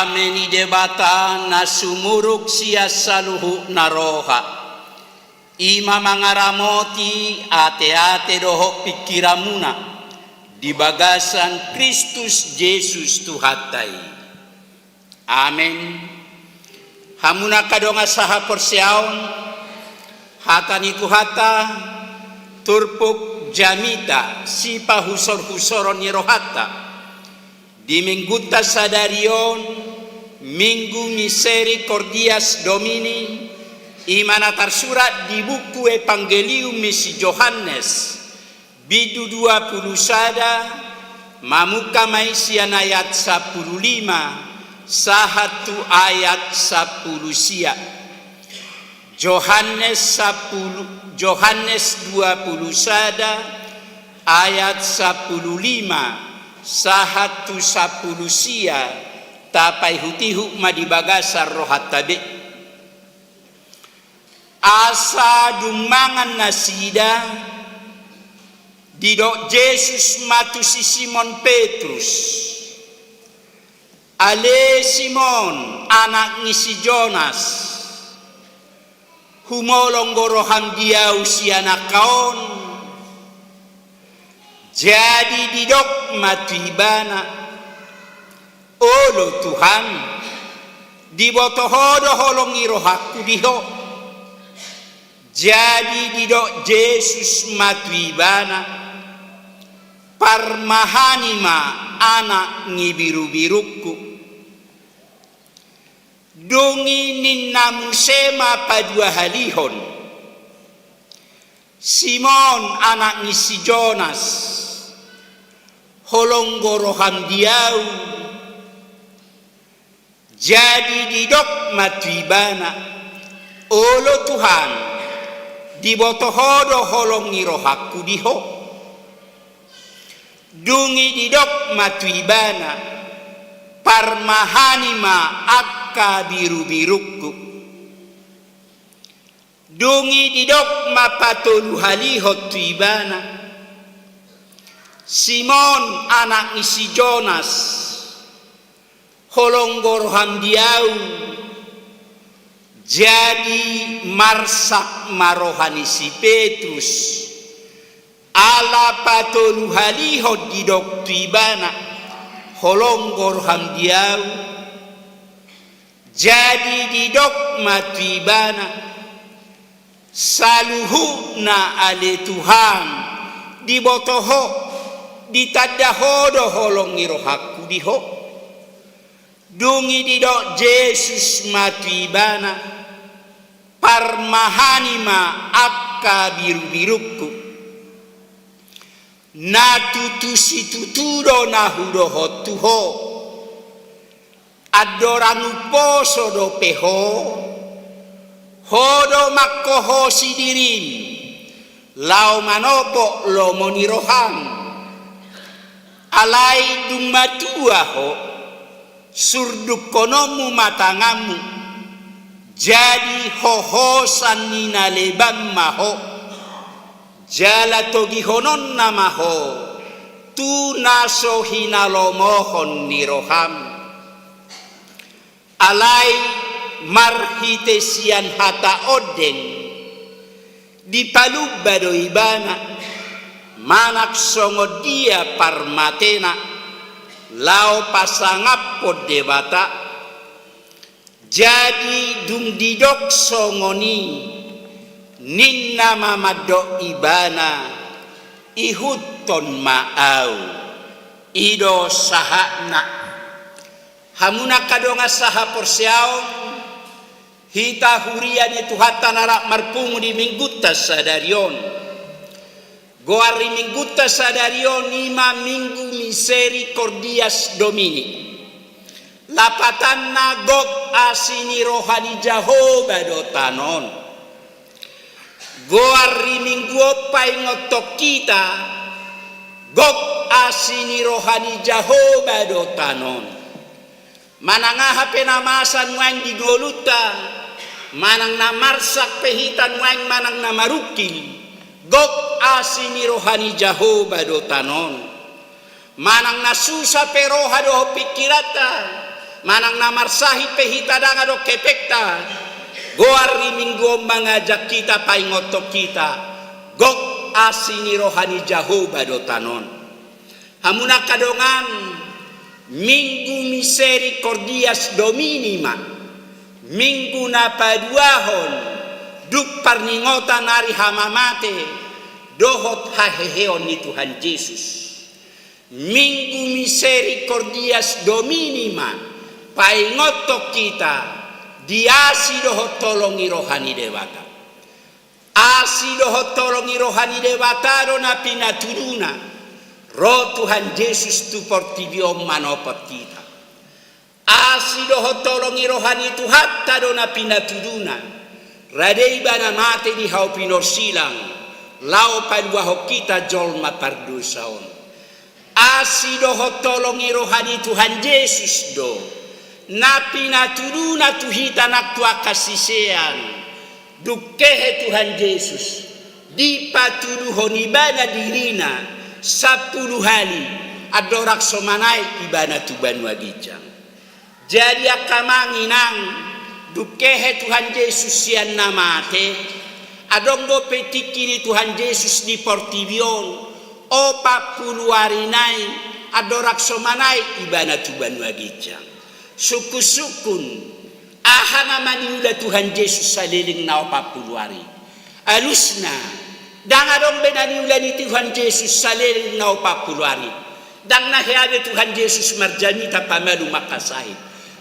Dame ni Debata na sumurung sian saluhutna roha, i ma mangaramoti ateate dohot pingkiranmuna di bagasan Kristus Jesus Tuhanta i. Amen. Hamu angka dongan sahaporseaon, hata ni Tuhanta turpuk jamita sipahusorhusoron ni rohanta di Minggunta sadari on, Minggu Misericordias Domini, i ma na tarsurat di buku Evangelium ni si Johannes, bindu dua pulu sada, mamungka ma i sian ayat sampulu lima sahat tu ayat sampulu sia. Johannes sampulu, Johannes dua pulu sada ayat sampulu lima sahat tu sampulu sia, tapaihutihut ma di bagasan rohanta be. Asa dung mangan nasida, didok Jesus ma tu si Simon Petrus: Ale Simon, anak ni si Jonas, humolong do roham di ahu sian angka on? Jadi didok ma tu ibana: Olo Tuhan, diboto ho do holong ni rohangku di ho. Jadi didok Jesus ma tu ibana: Parmahani ma anak ni birubirungku. Dung i ninna muse ma paduahalihon: Simon, anak ni si Jonas, holong do roham di ahu? Jadi didok ma tu ibana: Olo Tuhan, diboto ho do holong ni rohangku di ho. Dung i didok ma tu ibana: Parmahani ma angka birubirungku. Dung i didok ma patoluhalihon tu ibana: Simon, anak ni si Jonas, holong do roham di ahu? Jadi marsak ma roha ni si Petrus, ala patoluhalihon didok tu ibana: Holong do roham di ahu? Jadi didok ma tu ibana: Saluhutna ale Tuhan, diboto ho, ditanda ho do holong ni rohangku di ho. Dung i didok Jesus ma tu ibana: Parmahani ma angka birubirungku. Na tutu situtu do na hudohon tu ho: Andorang umposo dope ho, ho do manghohosi dirim laho manopot lomo ni roham. Alai dung matua ho, surdukkononmu ma tanganmu, jadi hohosan ni na leban ma ho, jala togihononna ma ho tu na so hinalomohon ni roham. Alai marhite sian hata ondeng, dipalumba do ibana, manang songon dia parmatena, laho pasangaphon Debata. Jadi dung didok songon i, ninna ma mandok ibana: Ihuthon ma ahu. I do sahatna. Hamu angka dongan sahaporseaon, hita huria ni Tuhanta na rap marpungu di Minggunta sadari on. Goar ni Minggunta sadari on i ma Minggu Misericordias Domini. Lapatanna, gok asi ni roha ni Jahowa do tano on. Goar ni Minggu on paingothon hita, gok asi ni roha ni Jahowa do tano on. Manang aha pe na masa nuaeng di ngolunta, manang na marsak pe hita nuaeng, manang na marungkil, gok asi ni roha ni Jahowa do tano on. Manang na susa pe roha dohot pingkiranta, Manang na marsahit pe hita ndang adong hepengta, goar ni minggu on mangajak hita, paingothon hita, gok asi ni roha ni Jahowa do tano on. Hamu angka dongan, Minggu Misericordias Domini ma, minggu na paduahon dung parningotan ari hamamate dohot haheheon ni Tuhan Jesus. Minggu Misericordias Domini ma paingothon hita di asi dohot holong ni roha ni Debata. Asi dohot holong ni roha ni Debata do na pinatuduna ro Tuhan Jesus tu portibi on manopot hita. Asi dohot holong ni roha ni Tuhanta do na pinatuduna, rade Ibana mate di hau pinorsilang, laho paluahon hita jolma pardosa on. Asi dohot holong ni roha ni Tuhan Jesus do na pinatuduna tu hita nang tu angka sisean. Dung hehe Tuhan Jesus, dipatuduhon Ibana dirina sampulu hali andorang so manaek Ibana tu banua ginjang. Jadi angka amang inang, dung hehe Tuhan Jesus sian na mate, adong dope tingki ni Tuhan Jesus di portibi on opat pulu ari nai andorang so manaek Ibana tu banua ginjang. Sungkunsungkun, aha nama niula Tuhan Jesus saleleng na opat pulu ari? Alusna, ndang adong be na niula ni Tuhan Jesus saleleng na opat pulu ari. Ndang na hea be Tuhan Jesus marjamita pamalum angka sahit.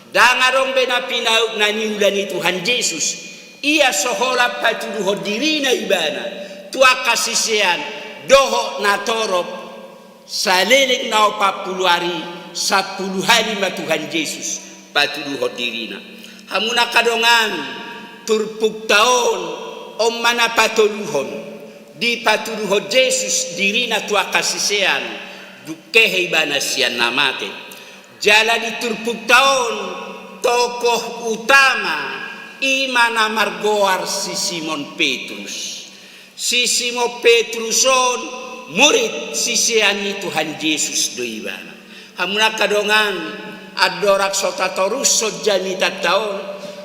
Ndang adong be na pina-, na niula ni Tuhan Jesus, ia so holan patuduhon dirina Ibana tu angka sisean dohot natorop. Saleleng na opat pulu ari, sampulu hali ma Tuhan Jesus patuduhon dirina. Hamu angka dongan, turpukta on, on ma na patoluhon dipatuduhon Jesus dirina tu angka sisean dung hehe Ibana sian na mate. Jala di turpukta on, tokoh utama i ma na margoar si Simon Petrus. Si Simon Petrus on murid sisean ni Tuhan Jesus do ibana. Hamu angka dongan, andorang so tatorushon jamitanta on,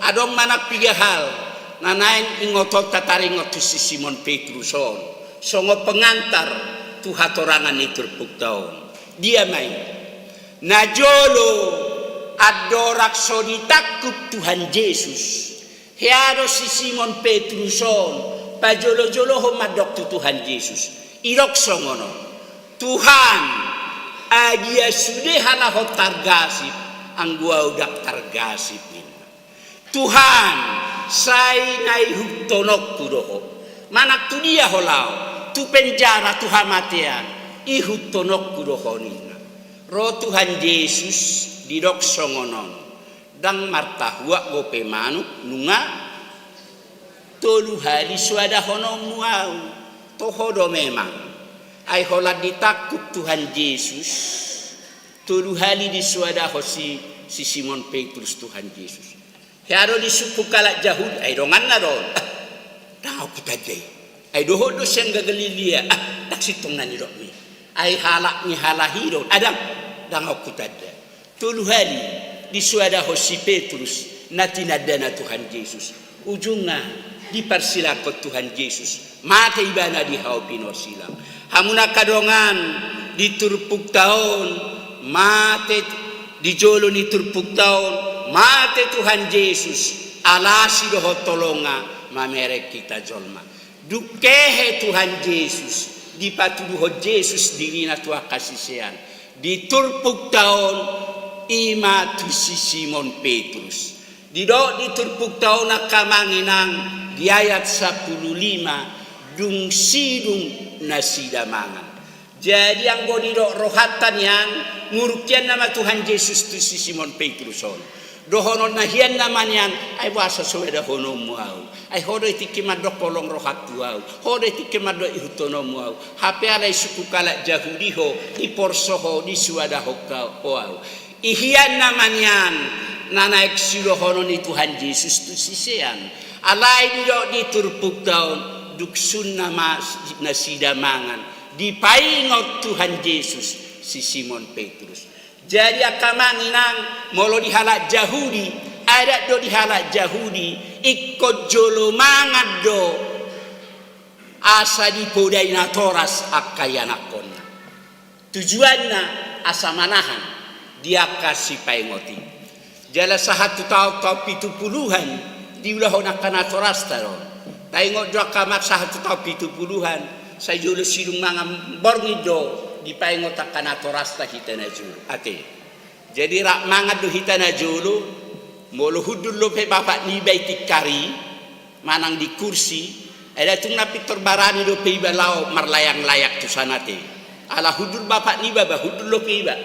adong ma nang piga hal na naeng ingotonta taringot tu si Simon Petrus on songon pengantar tu hatorangan ni turpukta on. Dia ma i? Na jolo, andorang so ditangkup Tuhan Jesus, hea do si Simon Petrus on pajolo-jolohon mandok tu Tuhan Jesus. Didok songon on, "Tuhan, agia sude halak on targasip, anggo ahu ndang targasip," ninna. "Tuhan, sai na ihuthononku do ho. Manang tu dia ho laho, tu penjara, tu hamatean, ihuthononku do ho," ninna. Ro Tuhan Jesus, didok songon on, "Ndang martahuak dope manuk nunga tolu hali soadahononmu ahu?" Toho do memang. Ai holan ditangkup Tuhan Jesus, tolu hali disoadahon si, si Simon Petrus Tuhan Jesus. Hea do disungkun halak Jahudi, ai donganna do on. "Ah, ndang ahu hutanda i. Ai dohot do sian Galilea, ah, ndang sintong na nidokmi. Ai halak ni halak i do on, ah, ndang, ndang ahu hutanda." Tolu hali disoadahon si Petrus na tinandana Tuhan Jesus. Ujungna diparsilangkon Tuhan Jesus, mate ibana di hau pinorsilang. Hamu angka dongan, di turpukta on, mate, di jolo ni turpukta on, mate Tuhan Jesus, ala asi dohot holongna mamereng hita jolma. Dung hehe Tuhan Jesus, dipatuduhon Jesus dirina tu angka sisean di turpukta on, i ma tu si Simon Petrus. Didok di turpukta on angka amang inang di ayat sampulu lima, dung sidung nasida mangan. Jadi anggo didok rohanta nian, nguruk hian nama Tuhan Jesus tu si Simon Petrus on. Dohononna hian nama nian, "Ai boasa soadahononmu ahu? Ai ho do i tingki mandok holong roham tu ahu. Ho do i tingki mandok ihuthononmu ahu. Hape alai sungkun halak Jahudi ho, diporso ho, disoadahon ho ahu." I hian nama nian na naeng sidohonon ni Tuhan Jesus tu sisean. Alai didok di turpukta on, dung sun nama nasida mangan, dipaingot Tuhan Jesus si Simon Petrus. Jadi angka amang inang, molo di halak Jahudi, adat do di halak Jahudi, ingkon jolo mangan do asa dipodai natoras angka ianakkonna. Tujuanna asa manahan di angka sipaingot i. Jala sahat tu taon-taon pitu puluhan diulahon angka natorasta do. Taingot do angka amang, sahat tu taon pitu puluhan, sai jolo sidung mangan borngin do dipaingot angka natorasta hita na jolo. Ate. Jadi rap mangan do hita na jolo, molo hundul dope bapak niba i tingkari, manang di kursi, ai tung na pintor barani dope iba laho marlayang-layang tu sana, ate. Ala hundul bapak niba, ba hundul dope iba.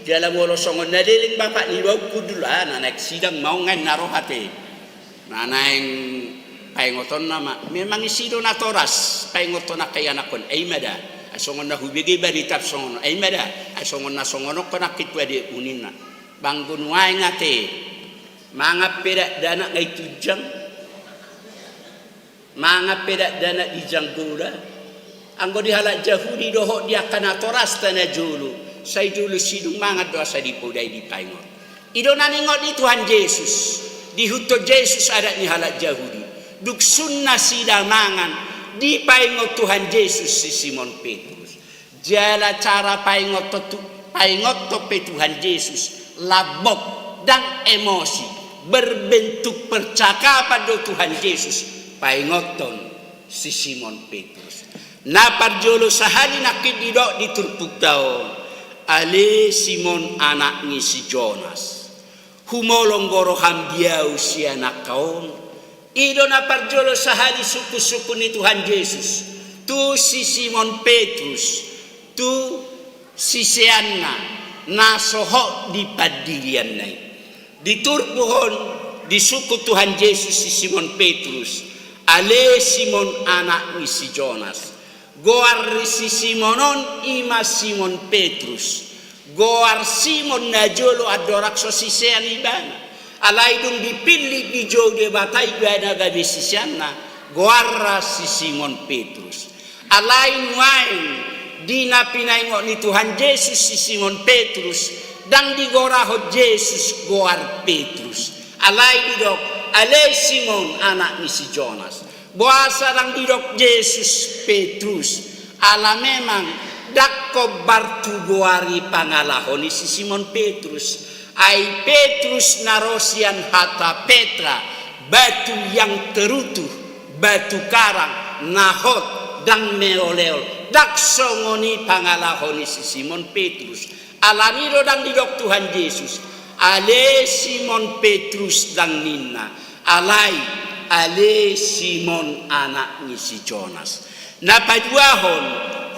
Jala molo songon na leleng bapak niba, hundul, ah, na naeng sidang ma on, nga na ro, ate. Na naeng paingotonna ma, memang isi do natoras paingothon angka ianakkon, ai ima da. Ai songon na hubege barita songon on, ai ima da. Ai songon na songon on kona kitu ade uninna. Banggo nuaeng, ate. Mangan pe dakdanak nga i tunjang. Mangan pe dakdanak di janggola. Anggo di halak Jahudi dohot di angka natorasta na jolo, sai jolo sidung mangan do asa dipodai dipaingot. I do na niingot ni Tuhan Jesus. Diihuthon Jesus adat ni halak Jahudi. Dung sun nasida mangan, dipaingot Tuhan Jesus si Simon Petrus. Jala cara paingothon tu, paingothon pe Tuhan Jesus lambok, ndang emosi, berbentuk percakapan do Tuhan Jesus paingothon si Simon Petrus. Na parjolo sahali nangkin didok di turpukta on, ale Simon anak ni si Jonas, humolong do roham di ahu sian angka on. I do na parjolo sahali sungkun-sungkun ni Tuhan Jesus tu si Simon Petrus, tu siseanna na so hot di pandirianna i. Diturpuk on, disungkun Tuhan Jesus si Simon Petrus, ale Simon anak ni si Jonas. Goar ni si Simon on i ma Simon Petrus. Goar Simon na jolo andorang so sisean ibana. Alai dung dipillit, dijou Debata ibana gabe siseanna, goarna si Simon Petrus. Alai nuaeng di na pinaingot ni Tuhan Jesus si Simon Petrus, ndang digorahon Jesus goar Petrus. Alai didok, ale Simon anak ni si Jonas. Boasa ndang didok Jesus Petrus? Ala memang ndang hombar tu goar i pangalaho ni si Simon Petrus. Ai Petrus na ro sian hata Petra, batu yang terutuh, batu karang na hot, ndang meol-eol. Ndang songon i pangalaho ni si Simon Petrus. Alani i do ndang didok Tuhan Jesus, ale Simon Petrus, ndang ninna, alai ale Simon anak ni si Jonas. Na paduahon,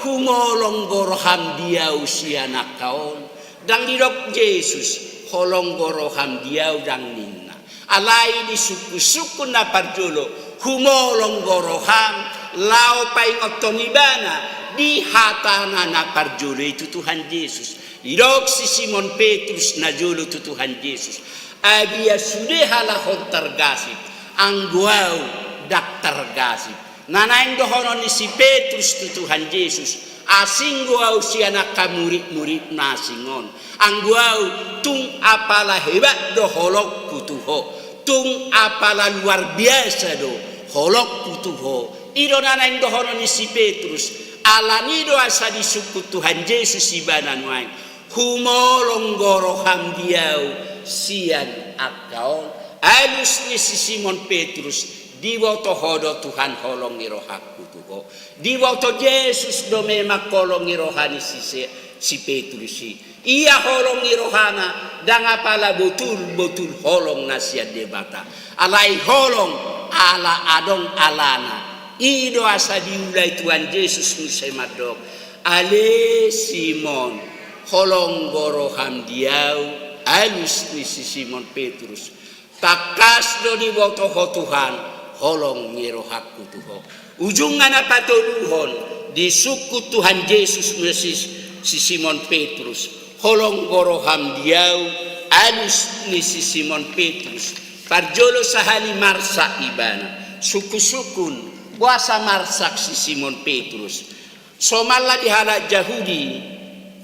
humolong do roham di ahu sian angka on. Ndang didok Jesus, holong do roham di ahu, ndang ninna. Alai disungkun-sungkun na parjolo, humolong do roham, laho paingothon ibana di hatana na parjolo i tu Tuhan Jesus. Didok si Simon Petrus na jolo tu Tuhan Jesus, abia sude halak on targasip, anggo ahu ndang targasip. Na naeng dohonon ni si Petrus tu Tuhan Jesus, asing do ahu sian angka murid-muridna asing on. Anggo ahu tung apala hebat do holongku tu ho, tung apala luar biasa do holongku tu ho. I do na naeng dohonon ni si Petrus. Alani i do asa disungkun Tuhan Jesus ibana nuaeng, humolong do roham di ahu sian angka on. Alus ni si Simon Petrus, diboto ho do Tuhan holong ni rohangku tu ho? Diboto Jesus do memang holong ni roha ni si, si Petrus i. Ia holong ni rohana, ndang apala botul-botul holong na sian Debata, alai holong ala adong alana. I do asa diulai Tuhan Jesus muse mandok, ale Simon, holong do roham di ahu? Alus ni si Simon Petrus, tangkas do diboto ho Tuhan holong ni rohangku tu ho. Ujungna na patoluhon, disungkun Tuhan Jesus muse si Simon Petrus, holong do roham di ahu? Alus ni si Simon Petrus. Parjolo sahali marsak ibana. Sungkun-sungkun, boasa marsak si Simon Petrus? Somalna di halak Jahudi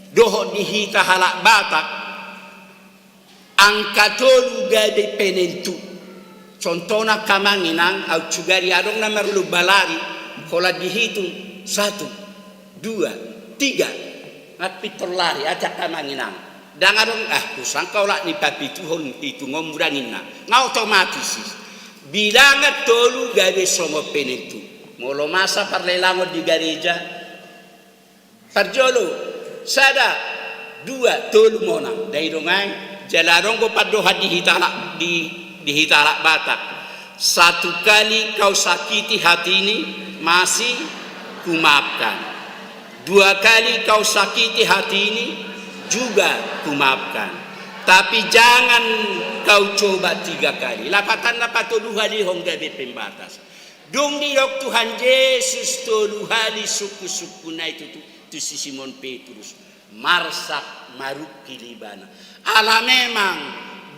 dohot di hita halak Batak, Angka tolu gabe penentu. Contohna angka amang inang, aut sugari adong na marlomba lari, holan dihitung, satu, dua, tiga. Nga pintor lari, ate angka amang inang. Ndang adong, ah, husangka olat ni papituhon hitungonmu, ndang, ninna. Nga otomatis i. Bilangan tolu gabe songon penentu. Molo masa parlelangon di gareja, parjolo, sada, dua, tolu monang. Dai dongan, jala adong do pandohan di hita halak, di, di hita halak Batak. Satu kali kau sakiti hatinya, masih kumaafkan. Dua kali kau sakiti hatinya, juga kumaafkan. Tapi jangan kau coba tiga kali. Lapatanna, patoluhalihon gabe pembatas. Dung didok Tuhan Jesus tolu hali sungkunsungkunna i tu, tu, tu si Simon Petrus, marsak marungkil ibana. Ala memang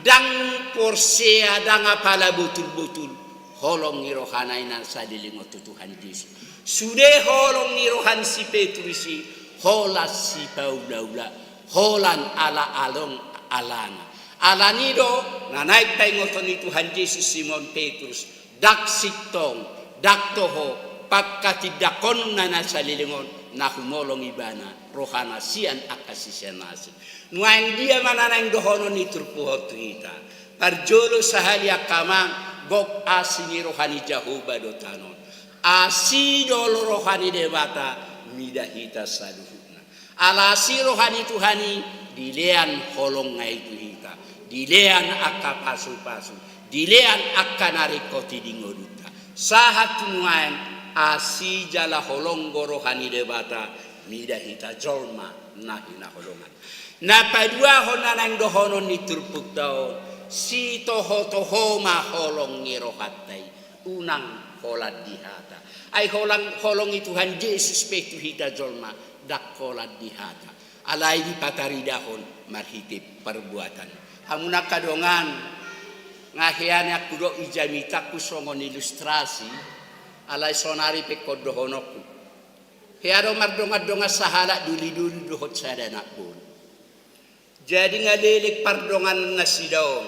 ndang porsea, ndang apala botulbotul holong ni rohana i na saleleng on tu Tuhan Jesus. Sude holong ni roha ni si Petrus i, holan sipaulaula, holan ala adong alana. Alani do na naeng paingoton ni Tuhan Jesus Simon Petrus, ndang sintong, ndang toho, pangkatindangkononna na saleleng on na humolong ibana rohana sian angka sisean na asing. Nuaeng dia ma na naeng dohonon ni turpuk on tu hita? Parjolo sahali angka amang, gok asi ni roha ni Jahowa do tano on. Asi do roha ni Debata mida hita saluhutna. Ala asi roha ni Tuhan i, dilean holongna i tu hita, dilean angka pasupasu, dilean angka na ringkot i di ngolunta. Sahat tu nuaeng, asi jala holong do roha ni Debata mida hita jolma na hinaholongan. Na paduahon na naeng dohonon ni turpukta on, sitohotoho ma holong ni rohanta i, unang holan di hata. Ai holan, holong ni Tuhan Jesus pe tu hita jolma, ndang holan di hata. Alai dipataridahon marhite parbuatan. Hamu na angka dongan, nga hea nian hudok i jamitangku songon ilustrasi, alai sonari pe ingkon dohononku. Hea do mardongan-dongan sahalak dolidoli dohot sada anak boru. Jadi nga leleng pardonganan nasida on,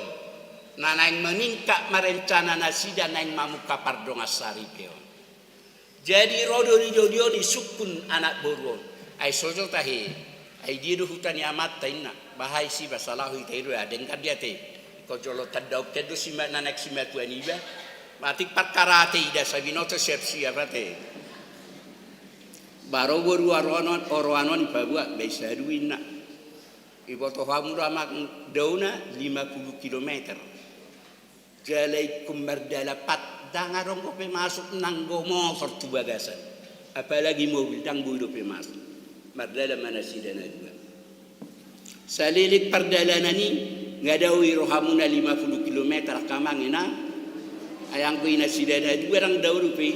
na naeng maningkat ma rencana nasida naeng mamungka pardongan saripeon. Jadi ro dolidoli on, disungkun anak boru on. Ai so jo tahe, ai dia do huta ni amanta, inna. Bah, ai siba salaho ita i do, denggan dia te. Ingkon jolo tandaon pe do sima-, na naeng simatua niba. Matik parkara te, ida sabinoto siap-siap ate. Bah, ro boru oroanon, oroanon, ipaboa, bah, i sadu, inna. Iboto hamu do amang daona lima puluh kilometer. Jala ingkon mardalan pat, ndang adong dope masuk nanggo motor tu bagasan. Apalagi mobil, ndang boi dope masuk. Mardalan ma nasida na dua. Saleleng pardalanan i, nga dao i rohamuna lima puluh kilometer angka amang inang. Ai anggo i nasida na dua ndang dao dope i.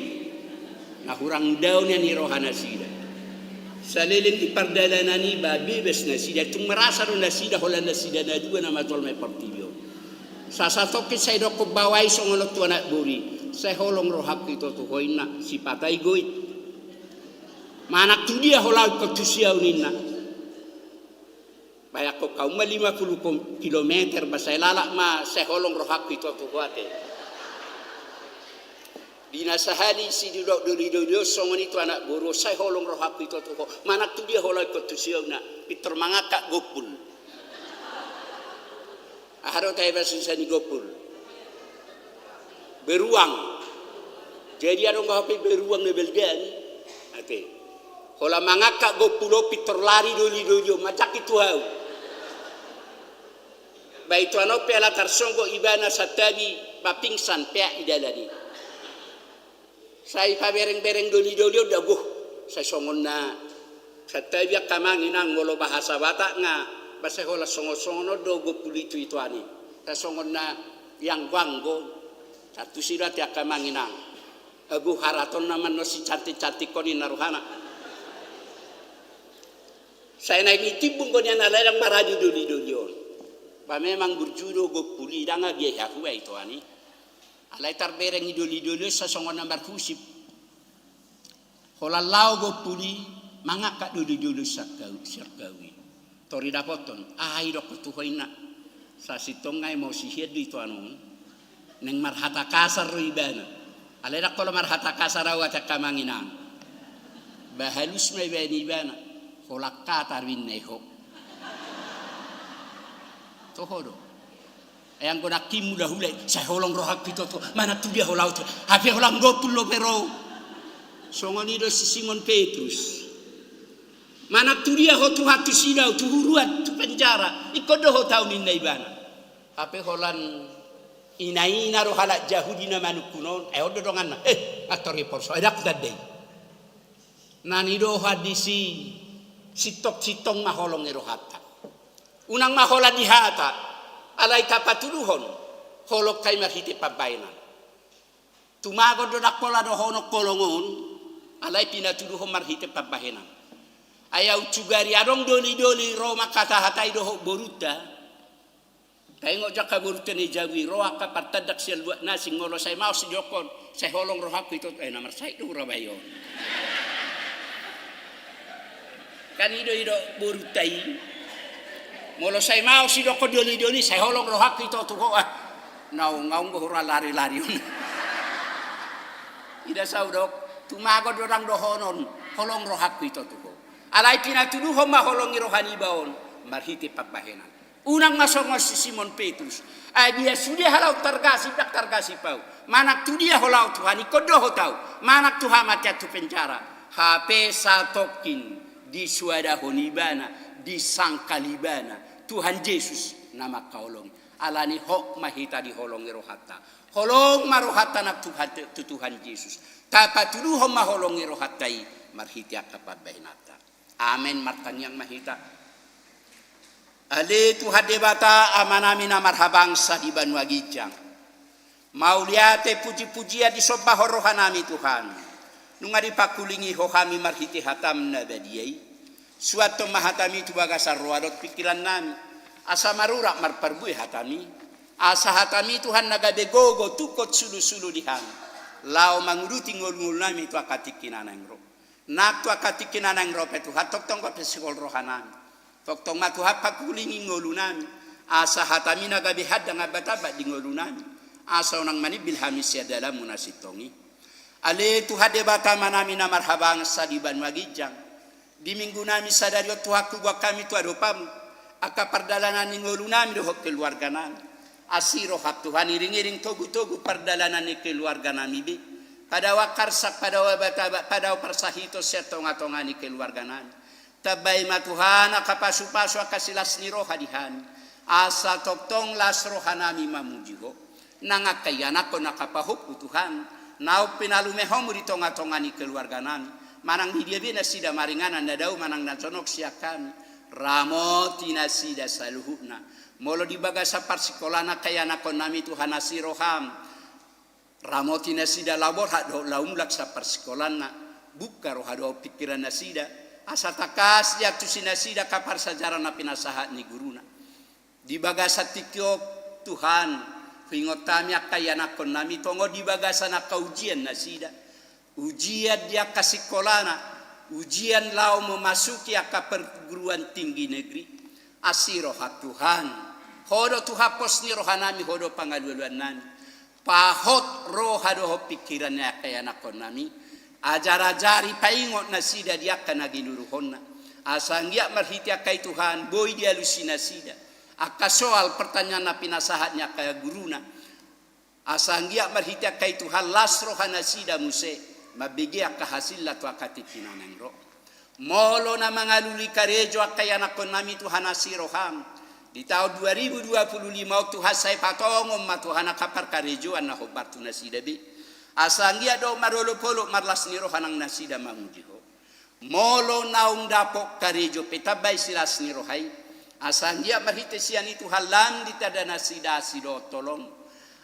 Na hurang dao nian i roha nasida. Saleleng di pardalanan i, bah, bebas nasida, tung merasa do nasida holan nasida na dua nama jolma i portibi on. Sasatongkin sai didokkon baoa i songon on tu anak boru i, sai holong rohangku ito tu ho, inna, sipata i goit. Manang tu dia ho laho ingkon tusi au, ninna. Bayangkon hamu ma lima puluh kom-, kilometer, bah, sai lalap ma, sai holong rohangku ito tu ho ate. Di na sahali sididok dolidoli on songon i tu anak boru on, sai holong rohangku ito tu ho. Manang tu dia ho laho ingkon tusi au, inna, pintor mangangkat gompul. Aha do tahe bahasa Indonesia ni gompul? Beruang. Jadi adong do hape beruang na balgaan i. Ate. Holan mangangkat gompul on pintor lari dolidoli on, manjangkit tu hau. Bah, ituanon pe ala tarsonggot ibana santabi, bah, pingsan peak i dalan i. Sai paberengbereng dolidoli on da, goh. Sai songon na, santabi angka amang inang, molo bahasa Batak nga, bah, sai holan songon-songon on do gompul i tu itoan i. Sai songon na ianggoanggo. Sai tusi do ate angka amang inang. Ago haratonna mannon sicantikcantikkon, inna rohana. Sai naeng itimbung do nian alai ndang maradi dolidoli on. Bah, memang burju do gompul i, ndang agiahon hau itoan i. Alai tarbereng i dolidoli on sai songon na marhusip. Holan laho gompul i, mangangkat dolidoli on sian hau, sian hau i. Tor idapothon, aha idokkon tu ho, inna? Sasintongna i mau sihian do ito anon. Neng marhata kasar do ibana. Alai ndang pola marhata kasar au ate angka amang inang. Ba halus ma ibaen ibana. Holan kata do inna i ho. Toho do. Ai anggo nangkin mula hula i, sai holong rohangku ito tu ho, manang tu dia ho laho tu ho. Hape holan gompung dope ro. Songon i do si Simon Petrus. Manang tu dia ho Tuhan, tu sida ho, tu huruan, tu penjara, ingkon do ho tahu ninna ibana. Hape holan ina-ina do halak Jahudi na manungkun on, ai on do donganna. Eh, antor i porso, ai ndang tanda i. Na nidohan disi, sintong-sintong ma holong ni rohanta. Unang ma holan di hata, alai tapatuduhon holongta i marhite pambahenan. Tumagon do ndang pola dohonon holong on, alai pinatuduhon marhite pambahenan. Ai au sugari adong doli-doli ro mangkatahata i dohot borunta. Taingot jo angka borunta na di jabu i, ro angka partandak sian luat na asing, molo sai maos didokkon, sai holong rohangku ito tu ho, eh, na marsahit do hurabai on. Kan i do, i do borunta i. Molo sai maos didokkon doli-doli, sai holong rohangku ito tu ho, ah. Naung, naung do huralari-lari on. Ida saudok, tumagon do ndang dohonon holong rohangku ito tu ho. Alai pinatuduhon ma holong ni roha niba on marhite pambahenan. Unang ma songon si Simon Petrus. Ai dia sude halaho targasip, ndang targasip au. Manang tu dia ho laho Tuhan, ingkon do ho tahu. Manang tu hamatean, tu penjara. Hape satongkin disuadahon ibana, disangkal ibana Tuhan Jesus na mangkaholongi. Alani hot ma hita di holong ni rohanta. Holong ma rohanta nang Tuhan, tu Tuhan Jesus. Tapatuduhon ma holong ni rohanta i marhite angka pambahenanta. Amen. Martangiang ma hita. Ale Tuhan Debata, Amanami na marhabangsa di banua ginjang. Mauliate, puji-pujian disombahon rohanami Tuhan. Nunga dipangkulingi Ho hami marhite hataM na badia i. Suanhon ma hataMi tu bagasan roha dohot pingkirannami. Asa marurat marparbue hataMi. Asa hataMi Tuhan na gabe gogo tungkot sulu-sulu di hami. Laho manguduti ngolu-ngolunami tu angka tingki na naeng ro. Nang tu angka tingki na naeng ro pe Tuhan, tongtong ma pasingkop rohanami. Tongtong ma Tuhan pangkulingi ngolunami. Asa hataMi na gabe handang ambat-ambat di ngolunami. Asa unang manimbil hami sian dalanMu na sintong i. Ale Tuhan Debata Amanami na marhabangsa di banua ginjang. Di minggunami sadari on Tuhan, huboan hami tu adopanMu. Angka pardalanan ni ngolunami dohot keluarganami. Asi rohaM Tuhan, iring-iring togu-togu pardalanan ni keluarganami be. Padao angka arsak, padao abak-abak, padao parsahiton sian tonga-tonga ni keluarganami. Tambai ma Tuhan angka pasu-pasu, angka silas ni roha di hami. Asa tongtong las rohanami mamuji Ho. Nang angka ianakhon, angka pahompu Tuhan, naung pinalumehonMu di tonga-tonga ni keluarganami. Manang di dia be nasida maringanan, na dao manang na jonok sian hami. Ramoti nasida saluhutna. Molo di bagasan parsingkolaan angka ianakhonnami Tuhan, asi rohaM. Ramoti nasida laho borhat dohot laho mulak sian parsinkolaanna. Buka roha dohot pingkiran nasida. Asa tangkas diantusi nasida angka parsiajaran na pinasahat ni guruna. Di bagasan tingki on Tuhan, huingot hami angka ianakhonnami, tongon di bagasan angka ujian nasida. Ujian di angka singkolana, ujian laho memasuki angka perguruan tinggi negeri. Asi rohaM Tuhan, Ho do Tuhan pos ni rohanami, Ho do pangalualuannami. Pahot roha dohot pingkiran ni angka ianakhonnami. Ajar-ajari, paingot nasida di angka na ginuruhonna. Asa anggiat marhite angka i Tuhan, boi dialusi nasida angka soal pertanyaan na pinasahat ni angka guruna. Asa anggiat marhite angka i Tuhan, las roha nasida muse mambege angka hasilna tu angka tingki na naeng ro. Molo na mangalului karejo angka ianakhonnami Tuhan, asi rohaM. Di taon dua ribu dua puluh lima on Tuhan, sai patongon ma Tuhan angka parkarejoan na hombar tu nasida be. Asa anggiat do marolop-olop marlas ni roha nang nasida mamuji Ho. Molo naung dapot karejo pe, tambai silas ni roha i. Asa anggiat marhite sian i Tuhan, lam ditanda nasida asi dohot holong.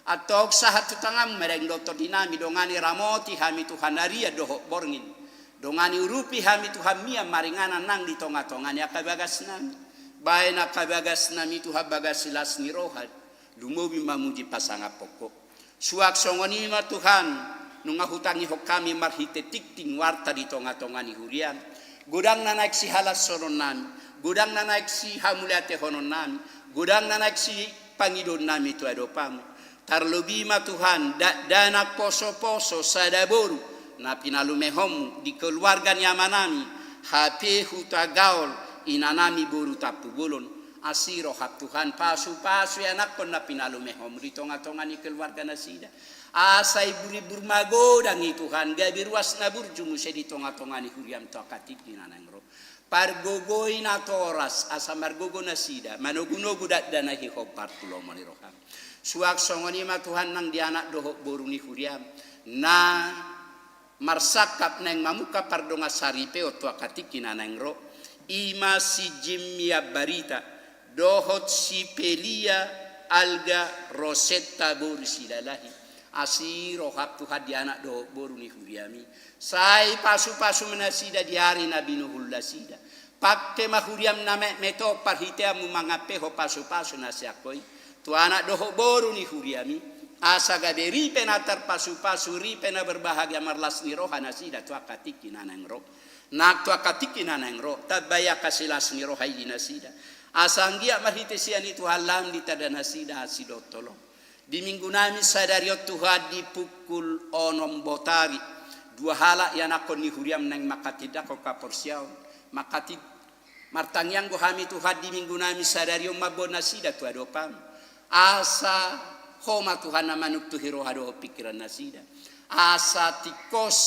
Antong sahat tu tanganMu ma daging dohot tondinami, dongani ramoti hami Tuhan arian dohot borngin. Dongani urupi hami Tuhan mian maringanan nang di tonga-tonga ni angka bagasnami. Baen angka bagasnami Tuhan bagas silas ni roha, lumobi mamuji pasangaphon Ho. Suang songon i ma Tuhan, nunga hutangihon hami marhite tingting warta di tonga-tonga ni huriaM. Godang na naeng sihalashononnami, godang na naeng sihamauliatehononnami, godang na naeng sipangidoonnami tu adopanMu. Tarlobi ma Tuhan, dakdanak posoposo sada boru na pinalumehonMu di keluarga ni amanami, hape huta gaol, inanami boru Tampubolon. Asi roham Tuhan, pasupasu ianakhon na pinalumehonMu di tongatonga ni keluarga nasida. Asa iburibur magodang i Tuhan, gabe ruas na burju muse di tongatonga ni huriaM tu angka tingki na naeng ro. Pargogoi natoras, asa margogo nasida, manogunogu dakdanak i hombar tu lomo ni rohaM. Suang songon i ma Tuhan nang di anak dohot boru ni huriaM, na marsangkap naeng mamungka pardongan saripeon tu angka tingki na naeng ro, i ma si Jimmy Ambarita, dohot si Pelia Alga Rosetta boru Silalahi. Asi roham Tuhan di anak dohot boru ni huriaMi. Sai pasupasu ma nasida di ari na binuhul nasida. Pangke ma huriaM na metmet on parhiteanMu mangampehon pasupasu na sian Ho i tu anak dohot boru ni huriaMi. Asa gabe ripe na tarpasupasu, ripe na berbahagia marlas ni roha nasida tu angka tingki na naeng ro. Nang tu angka tingki na naeng ro, tambai angka silas ni roha i di nasida. Asa anggiat marhite sian i Tuhan lam ditanda nasida asi dohot holong. Di minggunami sadari on Tuhan di pukul onom botari, dua halak ianakhon ni huriaM naeng manghatindanghon haporseaon, manghatin-, martangiang do hami Tuhan di minggunami sadari on mamboan nasida tu adopanMu. Asa Ho ma Tuhan na manuntuhi roha dohot pingkiran nasida. Asa tingkos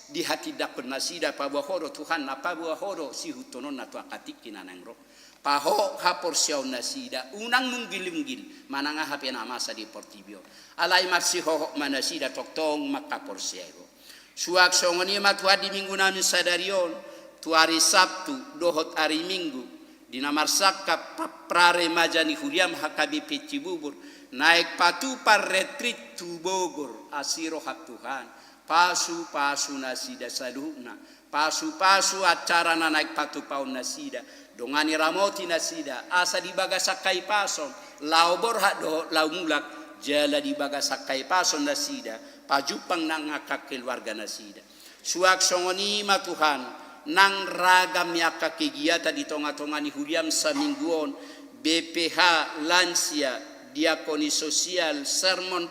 di hatindanghon nasida, paboa Ho do Tuhan na paboa Ho do siihutonna tu angka tingki na naeng ro. Pahot haporseaon nasida, unang munggil-munggil manang aha pe na masa di portibi on. Alai marsihohot ma nasida tongtong manghaporseai Ho. Suang songon i ma Tuhan di minggunami sadari on, tu ari Sabtu dohot ari Minggu, di na marsangkap pra-, praremaja ni huriaM H K B P Cibubur, naeng patupa retreat tu Bogor, asi roham Tuhan, pasupasu nasida saluhutna, pasupasu acara na naeng patupaon nasida, dongani ramoti nasida, asa di bagasan hahipason, laho borhat dohot laho mulak, jala di bagasan hahipason nasida, pajumpang nang angka keluarga nasida. Suang songon i ma Tuhan, nang ragam ni angka kegiatan di tongatonga ni huriaM saminggu on, B P H, lansia, diakoni sosial, sermon,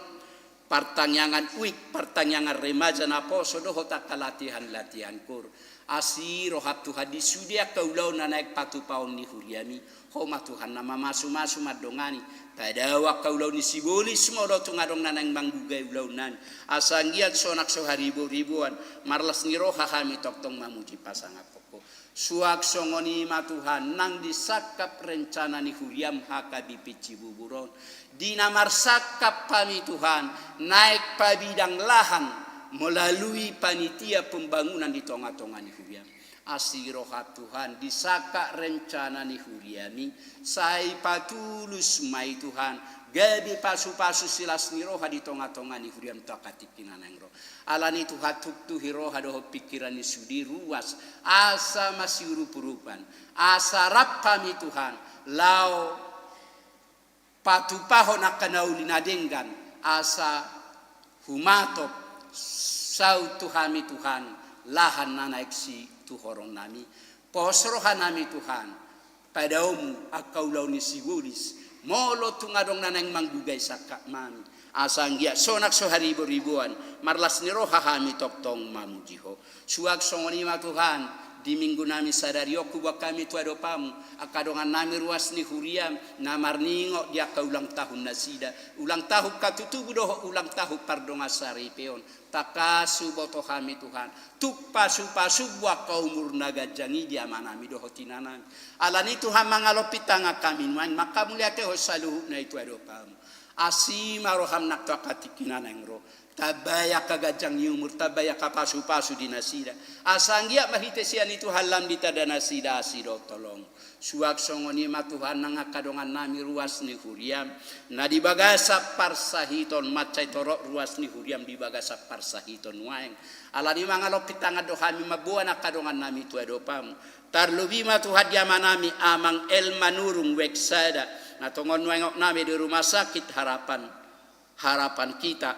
partangiangan wijk, partangiangan remaja naposo dohot angka latihan-latihan koor. Asi roham Tuhan di sude angka ulaon na naeng patupaon ni huriaMi, Ho ma Tuhan na mamasumasu mandongani, padao angka ulaon ni sibolis molo tung adong na naeng manggugai ulaonnami. Asa anggiat sonang so hariboriboan, marlas ni roha hami tongtong mamuji pasangap Ho. Suang songon i ma Tuhan, nang di sangkap rencana ni huriaM H K B P Cibubur on, di na marsangkap hami Tuhan, naeng pabidang lahan melalui panitia pembangunan di tongatonga ni huriaM. Asi roham Tuhan, di sangkap rencana ni huriaMi, sai patulus ma i Tuhan, gabe pasupasu silas ni roha di tongatonga ni huriaM tu angka tingki na naeng ro. Alani i Tuhan, tuktuhi roha dohot pingkiran ni sude, ruas, asa masiurupurupan, asa rap hami Tuhan, laho patupahon angka na uli na denggan, asa humatop saut tu hami Tuhan, lahan na naeng situhoronnami. Pos rohanami Tuhan, padaoMu angka ulaon ni sibolis, molo tung adong na naeng manggugai sangkapnami. Asa anggiat sonang so hariboriboan, marlas ni roha hami tongtong mamuji Ho. Suang songon i ma Tuhan, di minggunami sadari on huboan hami tu adopanMu, angka dongannami ruas ni huriaM, na marningot di angka ulang tahun nasida, ulang tahun hatutubu dohot ulang tahun pardongan saripeon, tangkas huboto hami Tuhan, tung pasupasuMu angka umur na ganjang i di amanami dohot inanami. Alani i Tuhan, mangalompi tangan hami nuaeng, manghamuliatehon saluhutna i tu adopanMu. Asi ma rohaM nang tu angka tingki na naeng ro. Tambai angka ganjang ni umur, tambai angka pasupasu di nasida. Asa anggiat marhite sian i Tuhan lam ditanda nasida asi dohot holong. Suang songon i ma Tuhan, nang angka dongannami ruas ni huriaM, na di bagasan parsahiton, mansai torop ruas ni huriaM di bagasan parsahiton nuaeng. Alani i mangalompi tangan do hami mamboan angka dongannami tu adopanMu. Tarlobi ma Tuhan di amanami Amang El Manurung Weksada, na tongon nuaeng on nami di Rumah Sakit Harapan, Harapan Kita,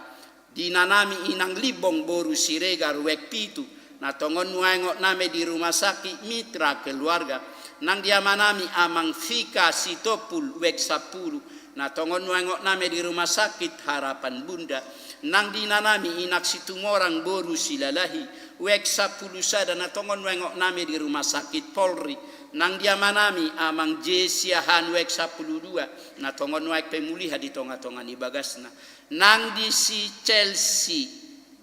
di inanami Inang Limbong boru Siregar Wek pitu, Na tongon nuaeng ongnami di Rumah Sakit Mitra Keluarga, nang di amanami Amang Fika Sitompul, U X sampulu, na tongon nuaeng ongnami di Rumah Sakit Harapan Bunda, nang di inanami Inang Situmorang boru Silalahi, U X sampulu sada, na tongon nuaeng ongnami di Rumah Sakit Polri, nang di amanami Amang J Siahaan, U X sampulu dua, na tongon nuaeng pemulihan di tonga-tonga ni bagasna, nang di si Chelsea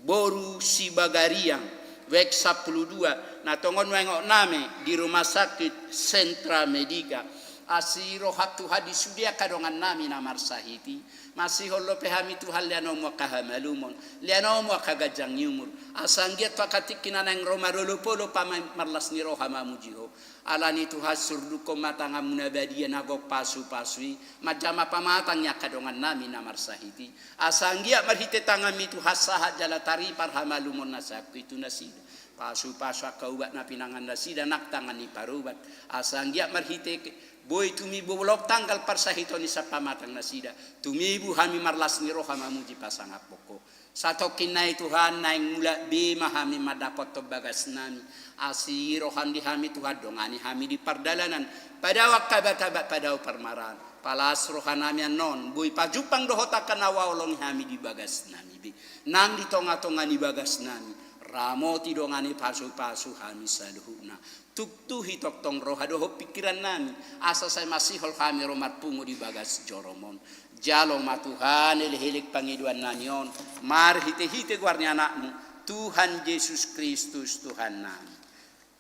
boru Sibagariang, U X sampulu dua, na tongon nuaeng ongnami di Rumah Sakit Sentra Medica. Asi roham Tuhan di sude angka dongannami na marsahit i, masihol dope hami Tuhan, leanonmu angka hamalumon, leanonmu angka ganjang ni umur, asa anggiat tu angka tingki na naeng ro marolop-olop hami marlas ni roha mamuji Ho. Alani i Tuhan, surdukkon ma tanganmu na badia na gok pasu-pasu i, manjama pamatang ni angka dongannami na marsahit i. Asa anggiat marhite tanganmi Tuhan sahat jala taripar hamalumon na sahat i tu nasida. Pasu-pasu angka ubat na pinangan nasida nang tangan ni parubat. Asa anggiat marhite ke-, boi tumibu bolon tanggal parsahiton ni sian pamatang nasida, tumibu hami marlas ni roha mamuji pasangaphon Ho. Satongkin nai Tuhan, naeng mulak be ma hami mandapothon bagasnami. Asi roham di hami Tuhan, dongani hami di pardalanan. Padao angka abat-abat, padao parmaraan. Palas rohanami annon, boi pajumpang dohot angka na huaholongi hami di bagasnami be, nang di tonga-tonga ni bagasnami. Ramoti, dongani, pasu-pasu hami saluhutna. Tuktuhi tongtong roha dohot pingkirannami, asa sai masihol hami ro marpungu di bagas jorom on. Jalo ma Tuhan elek-elek pangidoannami on, marhite-hite goar ni Anakmu, Tuhan Jesus Kristus Tuhannami.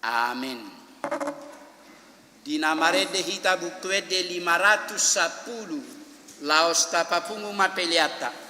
Amen. Di na marende hita Buku Ende lima ratus sampulu, laos tapapungu ma peleanta.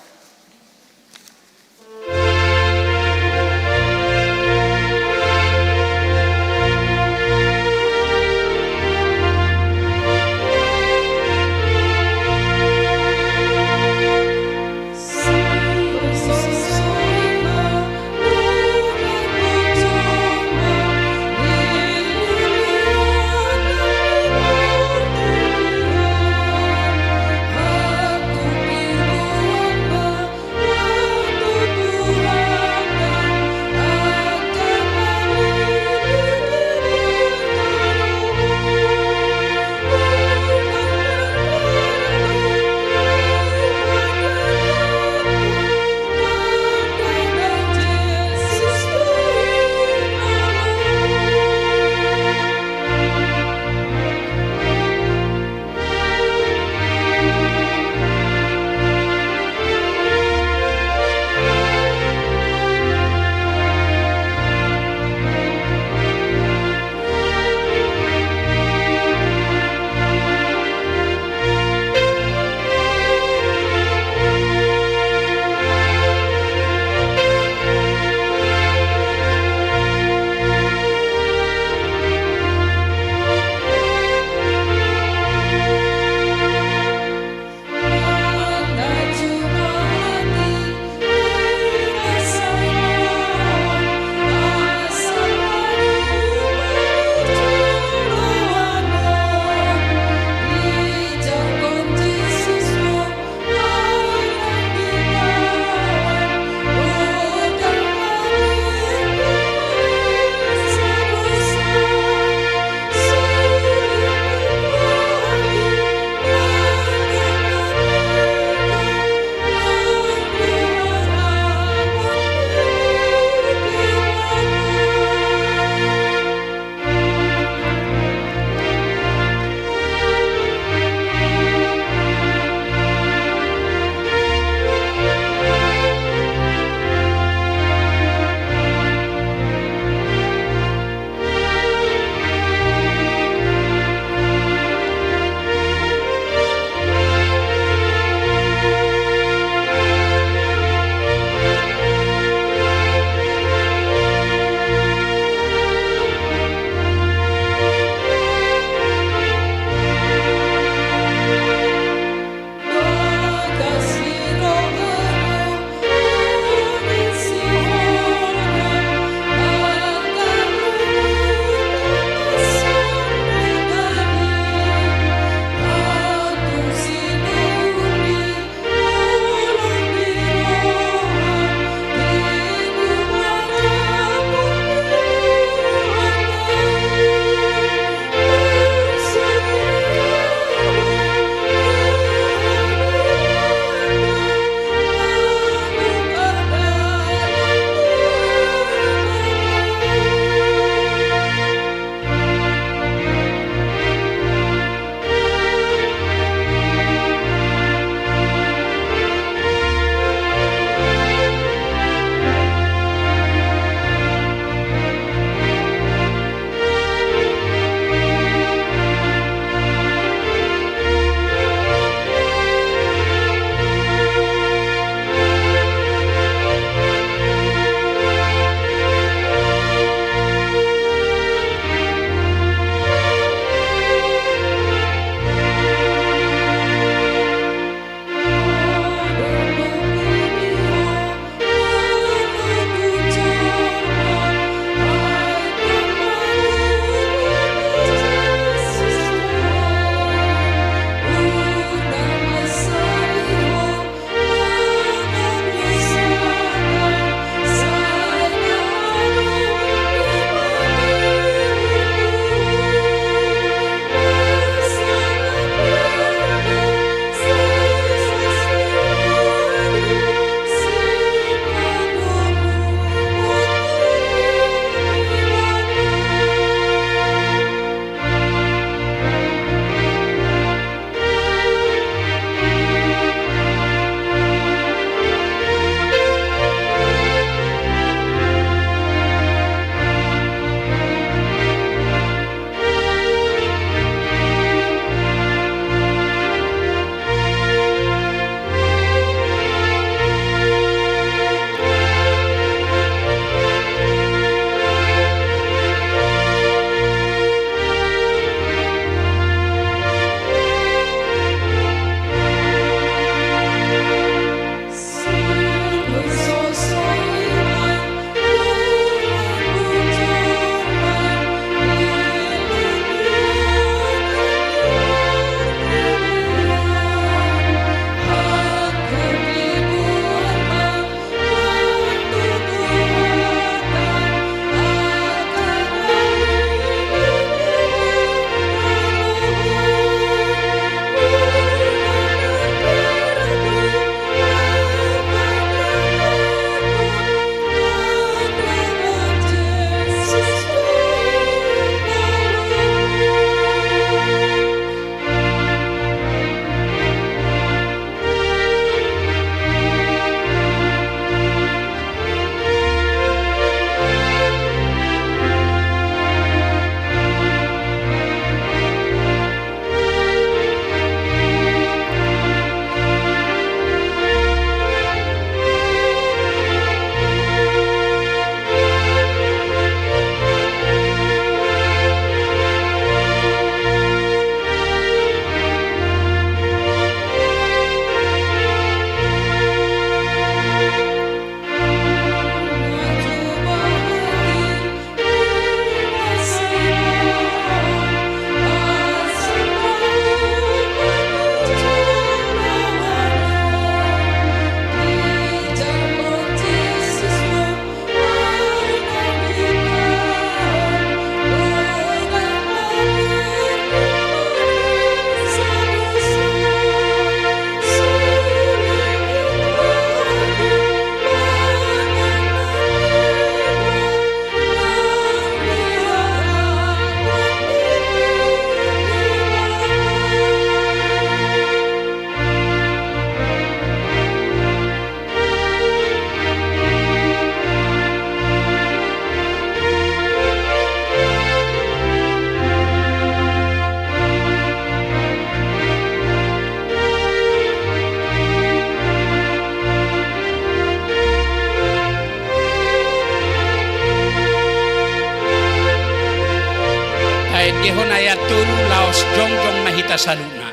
Ayat tolu, laos jongjong ma hita saluhutna.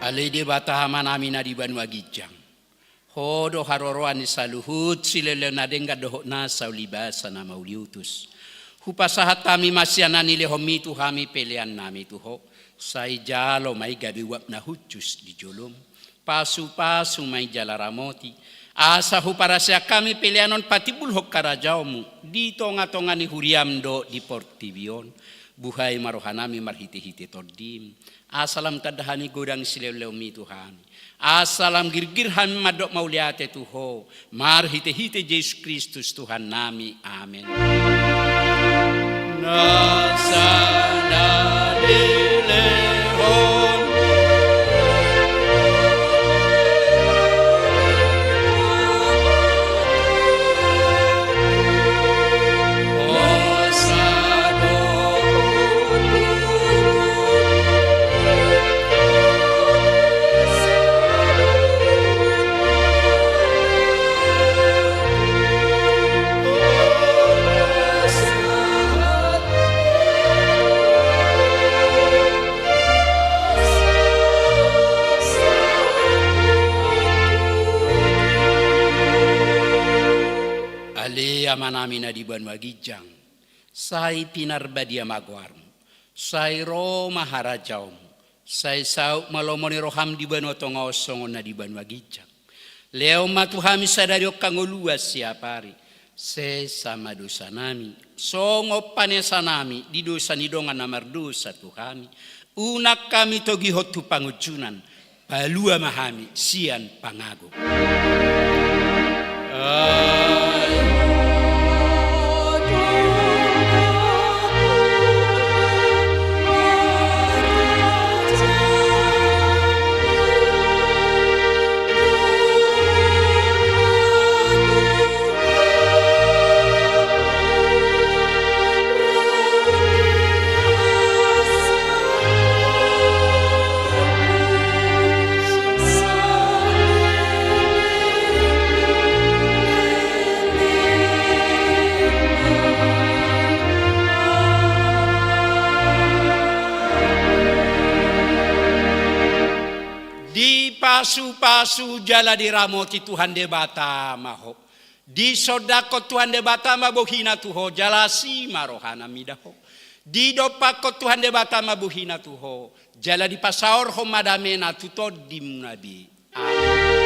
Ale Debata Amanami na di banua ginjang, Ho do haroroan ni saluhut silehonlehon na denggan dohot nasa ulibasa na mauliutus. Hupasahat hami ma sian na nilehonMi tu hami peleannami tu Ho. Sai jalo ma i gabe uap na hushus di joloM. Pasupasu ma i jala ramoti, asa huparaseak hami pelean on patimbulhon harajaonMu di tongatonga ni huriaM dohot di portibi on. Buhai ma rohanami marhitehite TondiM, asa lam tanda hami godang silehonlehonMi tu hami, asa lam girgir hami mandok mauliate tu Ho, marhitehite Jesus Kristus Tuhannami. Amen. Nasa na dilehon. Ale Amanami na di banua ginjang, sai pinarbadia ma goarMu, sai ro ma harajaonMu, sai saut ma lomo ni rohaM di banua tonga on songon na di banua ginjang. Lehon ma tu hami sadari on hangoluan siapari, sesa ma dosanami, songon panesanami di dosa ni dongan na mardosa tu hami, unang hami togihon tu pangunjunan, palua ma hami sian pangago. Dipasupasu jala diramoti Tuhan Debata ma ho. Disondangkon Tuhan Debata ma bohiNa tu ho, jala asi ma rohaNa mida ho. Didompakkon Tuhan Debata ma bohiNa tu ho, jala dipasaorhon ma dameNa tu tondimuna be. Amen.